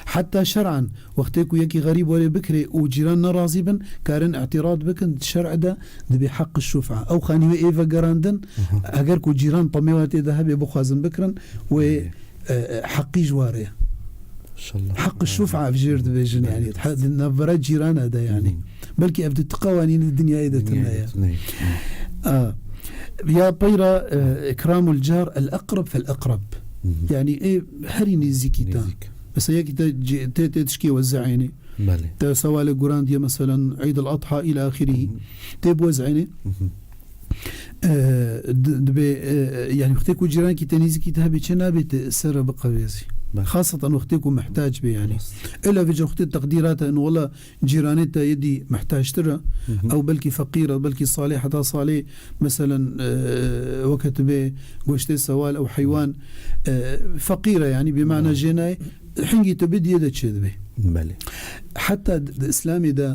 Heta şer'an, wextê ku yekî xerîb werê bikirê û cîran nerazî bin, karin îtîrad bikin, şer'e de dibê heq şuf'a. Ew xanî wê ê vegerandin, Aha. eger ku cîran temê wa tê de hebe bixwazin bikirin, wê Hı. e, e, heqî ji wa re ye. Maşallah. Heq şuf'a ev jêr dibêjin, yani, Belê. ha, di navbera cîrana de, yani. Hmm. Belkî ev di tiqa wanî di dinyayê de tune ye. Dinyayê de tune ye. Hmm. A, ya peyra, e, ikramul car el eqreb fel eqreb. Hı hı. Yani ê herî nêzîkî te. Nêzîk. Mesela yekî te cê-, tê, tê tişkê wezeyênê. Belê. Te sewalê gurandiye, meselen, Eid el-Adha ila ahirî. Hı hı. Tê biwezeyênê. Hı hı. Ee, di-, dibê, e, yani wextê ku cîrankî te nêzîkî te hebê çê nabê te ser re biqevêzî. Belê. Xaseten wextê ku mihtac bê yani. Rast. Ela vêca wextê teqdîrata in wela cîranê te yedî mihtactir e. Hı hı. Ew belkî feqîr e, belkî salê heta salê, meselen, e, weke tu bê goştê sewal ew heywan, e, feqîr e, yani bî mana Hı. jê nayê, hingî tu bidiyê de çê dibê. Belê. Heta di, di Îslamê de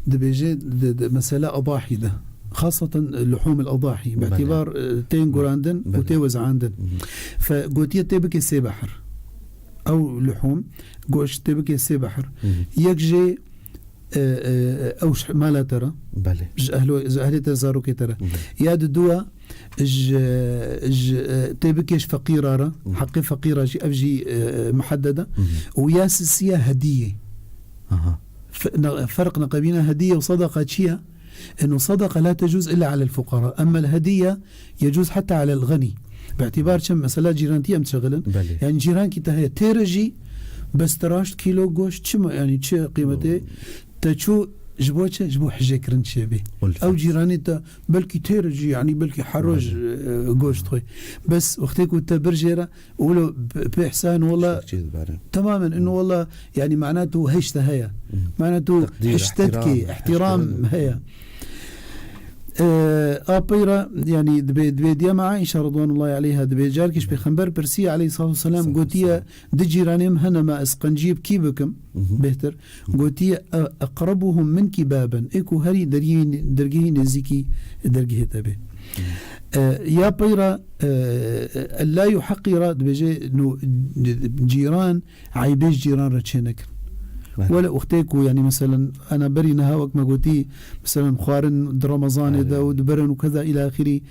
dibêje, di, di, mesela adahî de, xaseten luhûm el adahî, Belê. Bîtibar, e, tên gurandin û Belê. Tê wezandin. Hı hı. Fe gotiye tê bike sê behir. Ew luhûm, goşt tê bike sê behir. Hı hı. Yek jê e, e, ew ji mala te re, Belê. Ji ehlo-, ji ehlê te, zarokê te re. Hı hı. Ya di dua ji, ji, e, tê bikê ji feqîra re, Hı. Heqê feqîra jî, ev jî, e, muhedded e. Hı hı. Û ya sisiya hediyê. Aha. Fe-, ne-, ferq neqebîna hediyê û sedeqa çi ye? Eno sedeqa la tecûz illa alel fuqara. Emmel hediye yecûz heta alel ğenî. Bi îtibar çi? Mesela cîrantî em dişexilin. Belê. Yani cîrankî te heye têre jî, bes te raşt kîlo goşt çi ma, yani çi qîmetê? Hmm. Te çû ji bo çi? Ji bo hijêkirin çêbî. Ulfet. Ew cîranî te belkî têre jî, yani belkî hero Belê. Ji, e, goşt xwe. Bes wextê ku te bir jê re, wilo p-, pê ihsan wela Çê dibare. Temamen, ino wela, yani mana tu hişte heye. Hmm. Mana tu Teqdîr, hişte dikê, ihtiram, ihtiram hişte. Heye. Ee, a peyra, yani, dibê, dibê diya me Aîşe radwanullahi aleyha, dibê carkî ji Pêxember pirsî aleyhissalatu vesselam, Sallallahu gotiye, aleyhi di cîranê min hene, me ez qenciyê bi kî bikim? Hı hı. Bêhtir. Gotiye, e-, eqrebuhum minki baben. Ê ku herî dergehî, dergehî nêzîkî dergehê te bê. Hı. Ee, ya peyra, e, e, la yuhaqira, dibêje, no, cîran, eybê ji cîran re çê nekin. Belê. Wele wextê ku, yani, meselen, ana berî niha wek me gotî, meselen, xwarin di Remezanê de Belê. Û di berin û keza îla axirî,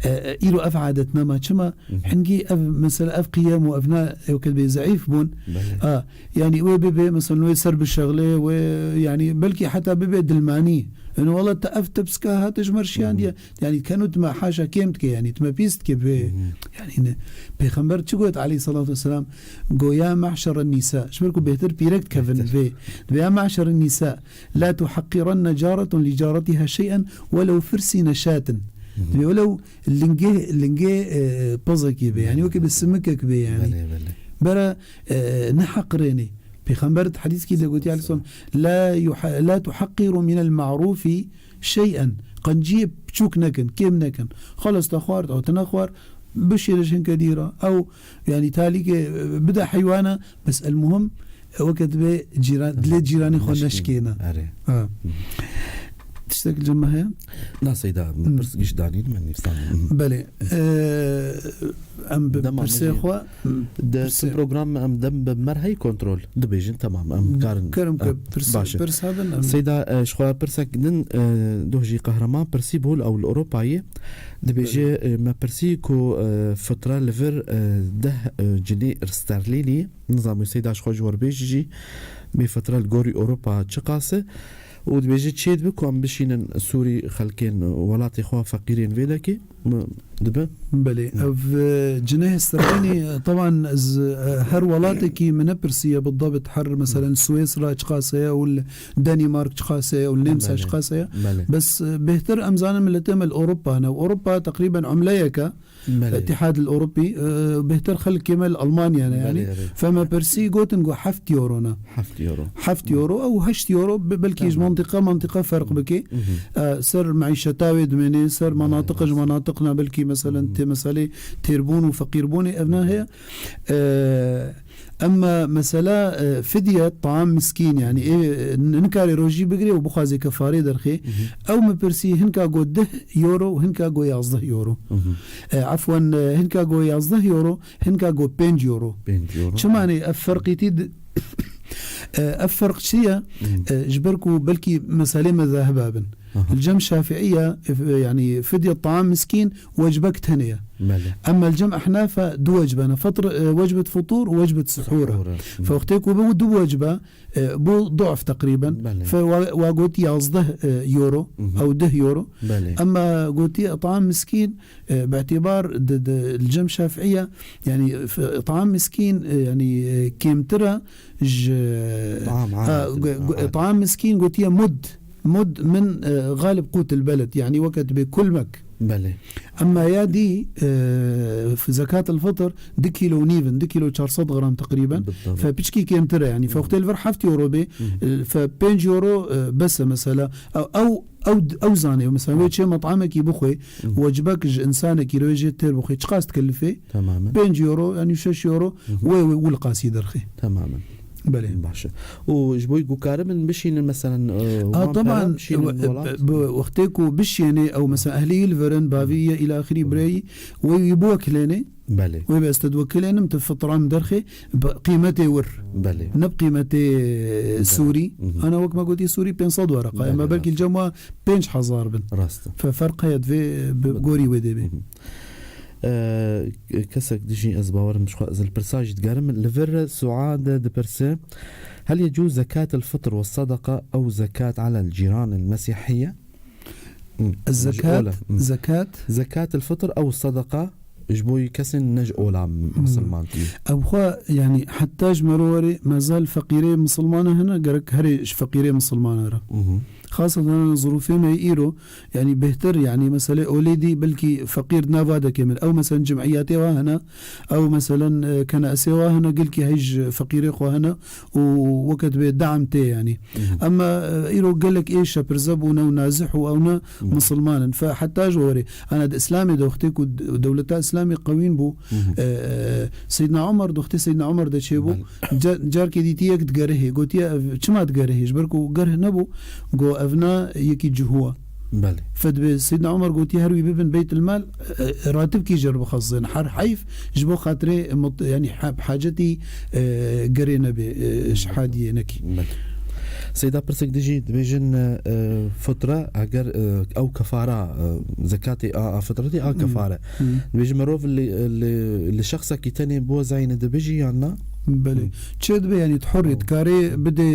e, e, îro ev adet nema. Çima? Hı hı. Hingî ev, mesela, ev qiyem û ev na, ew ke bê zeîf bûn. Belê. A, yani, wê bibê, mesela, wê ser bişexlê, wê, yani, belkî heta bibê dilmanî. Yani, wela te ev tepsika hate ji me re şiyandiye. Hı hı. Yani, kenu tu me haşa kêm dike, yani, tu me pîs dike bê. Hı hı. Yani, ne, Pêxember çi got aleyhissalatu vesselam? Go, "Ya me'şeren nîsa." Ji ber ku bêhtir pîrek dikevin Bêhtir. Bê. Dibê, "Ya me'şeren nîsa, la tuhaqqirenne caretun li caretiha şey'en welew firsîne şatin." Hı hı. Dibê, welew lingê, lingê, e, pozekî bê. Yani, wekî bi simikek bê, yani. Belê, belê. Bera, e, neheqirênê. Pêxember di hedîskî de gotiye, aleyhisselam, "La yuha-, la tuhaqqiru minel ma'rufi şey'en." Qenciyê piçûk nekin, kêm nekin. Xelas te xwar, ew te nexwar, bişêne ji hinke dî re. Ew, yani, talîkê, e, bide heywana, bes el muhim, e, weke dibe cîran, dilê cîranê xwe neşkêne. Erê. Ha. Hı. Tiştek li cem me heye? Na Seyda, Hmm. Pirs giş danîn, me nîvsan. Belê. E, em bi Dema pirsê min jî xwe, Di pirsê- tu program em dem bi mer hey kontrol dibêjin, tamam, em karin. Kerem ke, Eh, pirs, baş e. Pirs hebin, em- Seyda, eh, ji xwe pirsek din, eh, doh jî Qehreman pirsî bû li ew li Ewropayê. Dibêje, Belê. Eh, me pirsî ku, eh, fitra li vir, eh, deh, eh, cinê sterlînî. Nizam wê Seyda ji xwe ji we re bêjî jî, bê fitra li gorî Ewropa çiqas e. Û dibêje çê dibe ku em bişînin Sûrî xelkên welatê xwe feqîrên vê dekê. Mi dibe? Belê. Hı. Ev, e, cinehê sterlînî, e, teban ez, e, her welatekî min nepirsiye bidabit her, meselen, Swêsra çiqas heye û li Danimark çiqas heye û li Nemsa Belê. Çiqas heye. Belê. Bes, e, bêhtir em zanin miletê me li Ewropa ne. Ewropa teqrîben umleyeke, Belê. Îtîhad el Ewropî, e, bêhtir xelkê me li Almanya ne, yani. Belê, evet. Fe me pirsî gotin ku heft euro ne. Heft euro. Heft euro ew heşt euro, be-, belkî ji Tamam. mantiqa mantiqa ferq bike. Mhm. E, ser meîşeta wê dimêne, ser Belê, manatiq ji evet. manatiq ne, belkî, meselen, Mhm. tê meselê têrbûn û feqîrbûnê ev ne heye. E, emma mesela, e, fidye, taam miskîn, yani, e, n-, nikare rojî bigire û bixwaze kefarê derxê. Mhm. Ew me pirsî hinka got deh euro û hinka got yazdeh euro. Mhm. E, efwen, e, hinka got yazdeh euro, hinka got pênc euro. Pênc euro. Çima ne ev ferqîtî di-, e, ev ferq çi ye? Hmm. E, ji ber ku belkî meselê me zahiba bin. Aha. Li cem Şafiiye, e, yani fidye taam miskîn wecbek tenê ye. Belê. Emma li cem Ehnafa du wecbe ne. Fitr, e, wecbet futur û wecbet suhur e. Suhur e. Hı. Fe wextê ku bi du wecbe, e, bu du'f teqrîben. Belê. Fe wa, wa gotî yazdeh, e, euro, Hı hı. ew deh euro. Belê. Emma gotî taam miskîn, e, bi îtibar di, di, li cem Şafiiye, yani, f-, taam miskîn, e, yani, e, kêmtir e ji, Taam ha, adet, gu-, gu-, adet. Taam miskîn gotiye mud. Mud min, e, galib qut el beled, yani weke dibê kulmek. Belê. Emma ya dî, e, f-, zekat el fitr du kîlo û nîv in, du kîlo çar sed gram teqrîben. Bi tabii. Fe piçkî kêmtir e, yani. Hı. Fe wextê li vir heft euro bê, Hı. e, fe pênc euro, e, bes e mesela. Ew, ew, ew, ew zanê, mesela, Hı. wê çê met'amekî bixwê, Hı. wecbek ji insanekî re wê jê têr bixwê, çiqas dikelifê? Tamamen. Pênc euro, yani şeş euro, Hı hı. wê, wê wilqasî derxê. Tamamen. Belê. Baş e. Û ji bo ku karibin bişînin, meselen, e, A, wan taban, pera bişînin e, welat. e, bu wextê ku bişênê ew, mesela, ehlî li verin, bavî ye, îla axirî bireyî, wê wî biwekilênê, Belê. wê bi ez te diwekilênim, tu fitra min derxê, bi qîmetê wir. Belê. Ne bi qîmetê, e, Belê. Sûrî. Hı hı. Ana wek me gotî Sûrî pênc sed wereqa ye. Belê, Ema belkî rast. Cem wa pênc hezar bin. Rast e. Fe ferq heye divê bi Belê. Gorî wê dê bê. Hı hı. Ee, kesek dijî ez bawerim ji xwe ez li pirsa jî digerim. Li vir Suade dipirse, "Hel yecûz zekat el fitr ve sadaka ew zekat ala el cîran el mesîhiye?" Hmm. Zekat, Ji ola. Hmm. zekat. Zekat el fitr ew sadaka ji bo kesên ne ji ola Hmm. misilmantiyê. Ew xwe, yani, heta ji mero werê mezal feqîrê misilmana hene, gerek herê ji feqîrê misilmana re. Mhm. Xaseten zirûfê me îro, yani bêhtir, yani meselê olê dî belkî feqîr di nava de kêm in. Ew meselen cim'iyatê wa hene, ew meselen, e, kenesê wa hene, gelkî hej feqîrê xwe hene û weke dibê de'm tê yani. Mhm. Emma, e, îro gelek ê şepirze bûne û nazih û ew ne Mhm. misilman in. Fe heta ji werê, ana di Îslamê de wextê ku d-, dewleta Îslamê qewîn bû, Mhm. e, e, Seydna Omer, di wextê Seydna Omer de çêbû, Belê. Ca-, carkê dîtî yek digerihê. Gotiye, "Ev çima digerihê?" Ji ber ku gerh nebû, go, "Ev na yekî cihû e." Belê. Fedibê Seydna Omer gotiye, "Her wî bibin Beytulmal, e, e, ratibkî jê re bixwazin." Her heyf ji bo xatirê mut-, yani ha-, hacetî, e, gerê nebê, e, ji hadiyê nekî. Belê. Seyda pirsek dijî dibêjin, e, fitre, eger, e, ew kefara, e, zekatê a, a fitretî a Hmm. kefare. Hmm. Dibêjin merov li, li, li şexsekî tenê bo zeyne dibijî yan na? Belê. Hı. Çê dibe, yani, tu hurrî, Hı. dikarê bidê,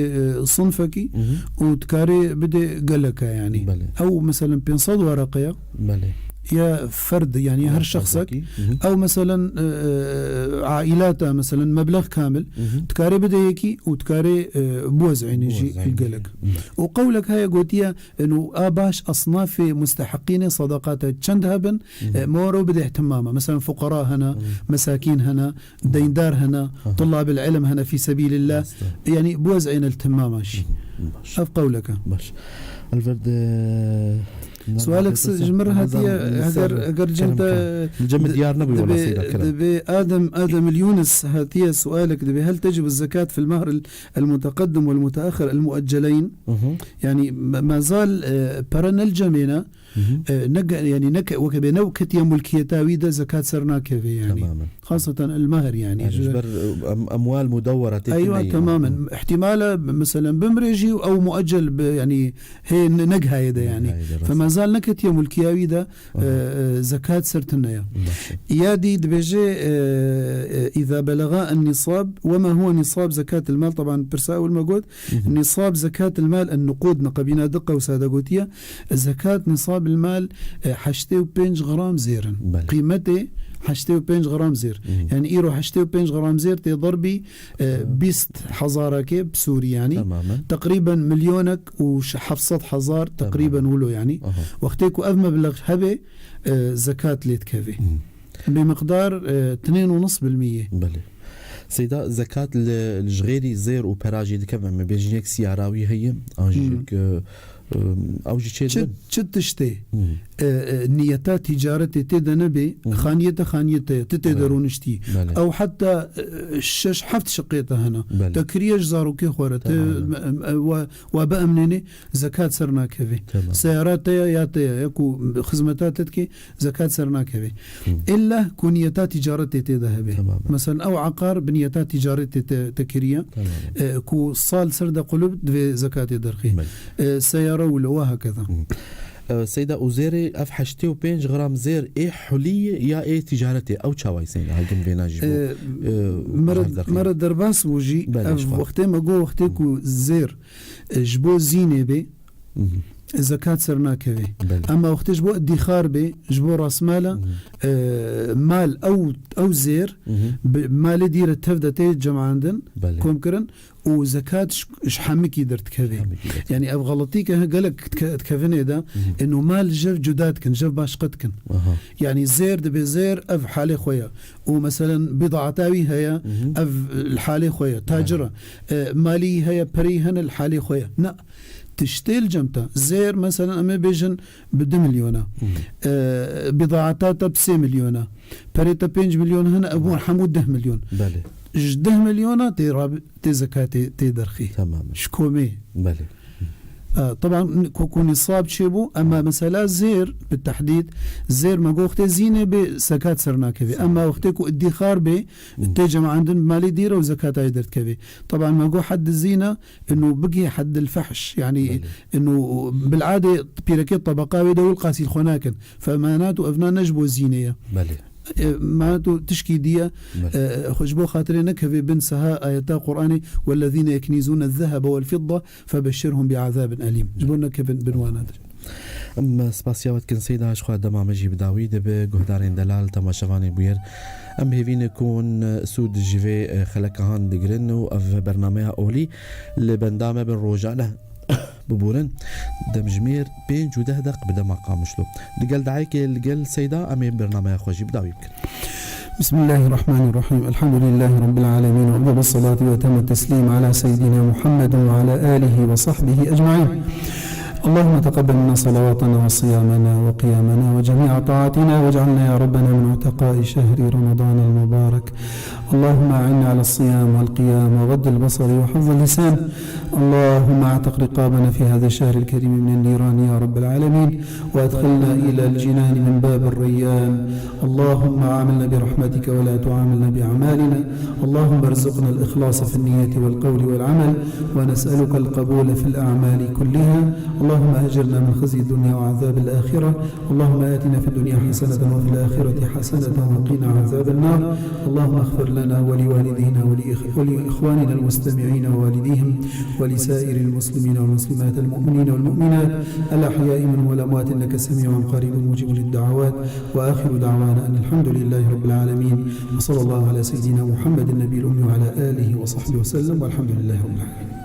e, sinfekî Hı hı. û dikarê bidê geleke, yani. Belê. Ew, meselen, pênc sed wereqe ya. Belê. Ya ferd, yani, Ya her şexsek. ferdekî. Hı hı. Ew, meselen, e, e, aîlata, meselen, meblex kamil. Hı hı. Dikarê bidê yekî û dikarê, e, biwezînê jî Biwezînê. gelek. Hı. Û qewlek heye gotiye, inu a baş esnafê mustehiqînê sadaqate çend hebin, Hı hı. e, me wero bidê ihtimama. Meselen, fuqara hene, Hı. mesakîn hene, Hı. deyndar hene, Aha. tullabul ilm hene fî sebîlillah. Rast e. Yani, biwezîne li timama jî. Hı hı. Baş. Ev qewleke. Baş. Elbet, e, Sualek Ramazan, ji min re Ramazan, hatiye, li ser eger, eger cem kerem te ke. Li cem di-, diyar nebû, dibê, wela Seyda, kerem. dibê Adem, Adem el Yunus hatiye sualek dibê, "Hel tecib zekat fil mahr el, el muteqeddim vel muteaxir el muecceleyn?" Hı hı. Yani, me-, mezal, e, pere ne li cemê ne, Hı hı. e, ne ge-, yani, ne ke-, weke bê ne ketiye mulkiyeta wî de zekat ser nakeve, yani. Tamamen. Xaseten el mahr, yani. Yani, Ji ji ber, e, em-, emwal mudewwere tê Eywa, tine, tamamen. yani. Hı. İhtimale, mesela, bimrê jî ew mueccel bi, yani, hê ne-, neghaye de, yani. Neghaye de, rast. Fe mezal neketiye mulkiya wî de, Aha. e, e, zekat ser tine ya. Baş. Ya dî dibêje, e, e, "Îza belaga en nisab, we ma huwe nisab zekat el mal?" Taban pirsa ewil me got, Hı hı. Nisab zekat el mal en nuqud, ne qebîna di qewsa de gotiye, zekat nisab el mal, e, heştê û pênc gram zêr in. Belê. Qîmetê heştê û pênc gram zêr. Hı hı. Yani îro heştê û pênc gram zêr tê derbî, e, Hı. bîst hezarekê bi Sûrî yani. Tamamen. Teqrîben milyonek û ş-, heft sed hezar Tamamen. teqrîben wilo yani. Aha. Wextê ku ev meblex hebe, e, zekat lê dikeve. Hı. Bi miqdar, e, tnên û nisf bil miyê. Belê. Seyda, zekat li, li ji xêrî zêr û pera jî dikeve, me bêjin yek siyara wî heye, an jî Hmm. yek, e, e, ew jî çê Çi, dibin? çi tiştê? Hmm. e, e, niyeta ticaretê tê de nebe, Hı hı. xaniyê te xaniyê te ye, tu tê de Belê. rûniştî. Belê. Ew heta, e, şeş heft şiqê te hene. Belê. Te kiriye ji zarokê xwe re, te, Tamam. em, em, e, wa, wa biemnênê, zekat ser nakeve. Tamam. Seyara te ye ya te ye, ya ku xizmeta te dike, zekat ser nakeve. Hı. Îlla ku niyeta ticaretê tê de hebe. Tamam. Mesela ew aqar bi niyeta ticaretê te, te kiriye. Tamam. E, ku sal ser de qulib divê zekatê derxî. Belê. E, seyara wilo, wa hakeza. Hı. E, Seyda, û zêrê ev heştê û pênc gram zêr ê hulî ya ê ticaretê, ew çawa ye Seyda? Hagim vêna jî bû, E, e, me re, rahat derxî. me re derbas bû jî, Belê, ev şifa. wextê me got, wextê Hı. ku zêr, e, ji bo zînê bê, Hı hı. zekat ser nakeve. Belê. Ema wextê ji bo îdîxar bê, ji bo rasmala, Hı hı. e, mal ew, ew zêr, Hı hı. bi malê dî re tev de tê cemandin, Belê. kom kirin, û zekat ji, ji hemikî derdikeve. Hemikî derdikeve. Yani ev xeletî ke gelek dike-, dikevinê de, Hı hı. eno mal jev cuda dikin, jev başqe dikin. Aha. Yani zêr dibe zêr, ev halê xwe ye. Û meselen bidata wî heye, Hı hı. ev li halê xwe ye, tacir e. Aynen. E, malî heye, perî hene, li halê xwe ye. Na, tiştê li cem te. Zêr, meselen, em ê bêjin bi du milyona. Hı hı. E, bidata te bi sê milyona. Perê te pênc milyon hene, ev bûn Belê. hemû deh milyon. Belê. Ji deh milyona tê rabi-, tê zekatê tê derxî. Tamam. Ji komê. Belê. E, teban ku, ku nisab çêbû, ema mesela zêr, bi tehdîd, zêr me got wextê zînê bê zekat ser nakeve. Tamam. Ema wextê ku îdîxar bê, Hı. tê cemandin bi malê dî re û zekatayê derdikeve. Teban me got hed zîna, eno bigihê hed el fehş. Yani, Belê. eno bil'adê pîrekê tebeqa wê de wil qasî xwe nakin. Fe manat û evna ne ji bo zînê ye. Belê. E, manat û tişkî dî ye. Belê. E, xwe ji bo xatirê nekevê bin seha ayeta Qur'anê, "Wellezîne yeknîzûne zehebe wel fidda febeşşirhum bi'azabin elîm." Ji bo nekevin bin wana de. Em spasiya we dikin Seyda, ji xwe dema me jî bi dawî dibe, guhdarên delal, temaşevanên bûyer. Em hêvî ne ku hûn sûd ji vê, e, xelekahan digirin û ev bernameya olî li benda me bin rojane bibûrin. Demjimêr pênc û deh deq bi dema Qamişlo. Digel dayekê li gel Seyda em ê bernameya xwe jî bi dawî bikin. بسم الله الرحمن الرحيم. الحمد لله رب العالمين، وأفضل الصلاة وأتم التسليم على سيدنا محمد وعلى آله وصحبه أجمعين. اللهم تقبل منا صلواتنا وصيامنا وقيامنا وجميع طاعاتنا، واجعلنا يا ربنا من عتقاء شهر رمضان المبارك. اللهم أعنا على الصيام والقيام وغض البصر وحفظ اللسان. اللهم اعتق رقابنا في هذا الشهر الكريم من النيران يا رب العالمين، وأدخلنا إلى الجنان من باب الريان. اللهم عاملنا برحمتك ولا تعاملنا بأعمالنا. اللهم ارزقنا الإخلاص في النية والقول والعمل، ونسألك القبول في الأعمال كلها. اللهم أجرنا من خزي الدنيا وعذاب الآخرة. اللهم آتنا في الدنيا حسنة وفي الآخرة حسنة وقنا عذاب النار. اللهم اغفر لنا ولوالدينا ولإخ-، ولإخواننا المستمعين ووالديهم ولسائر المسلمين والمسلمات المؤمنين والمؤمنات الأحياء منهم والأموات إنك سميع قريب مجيب للدعوات. وآخر دعوانا أن الحمد لله رب العالمين. وصلى الله على سيدنا محمد النبي الأمي وعلى آله وصحبه وسلم والحمد لله رب العالمين.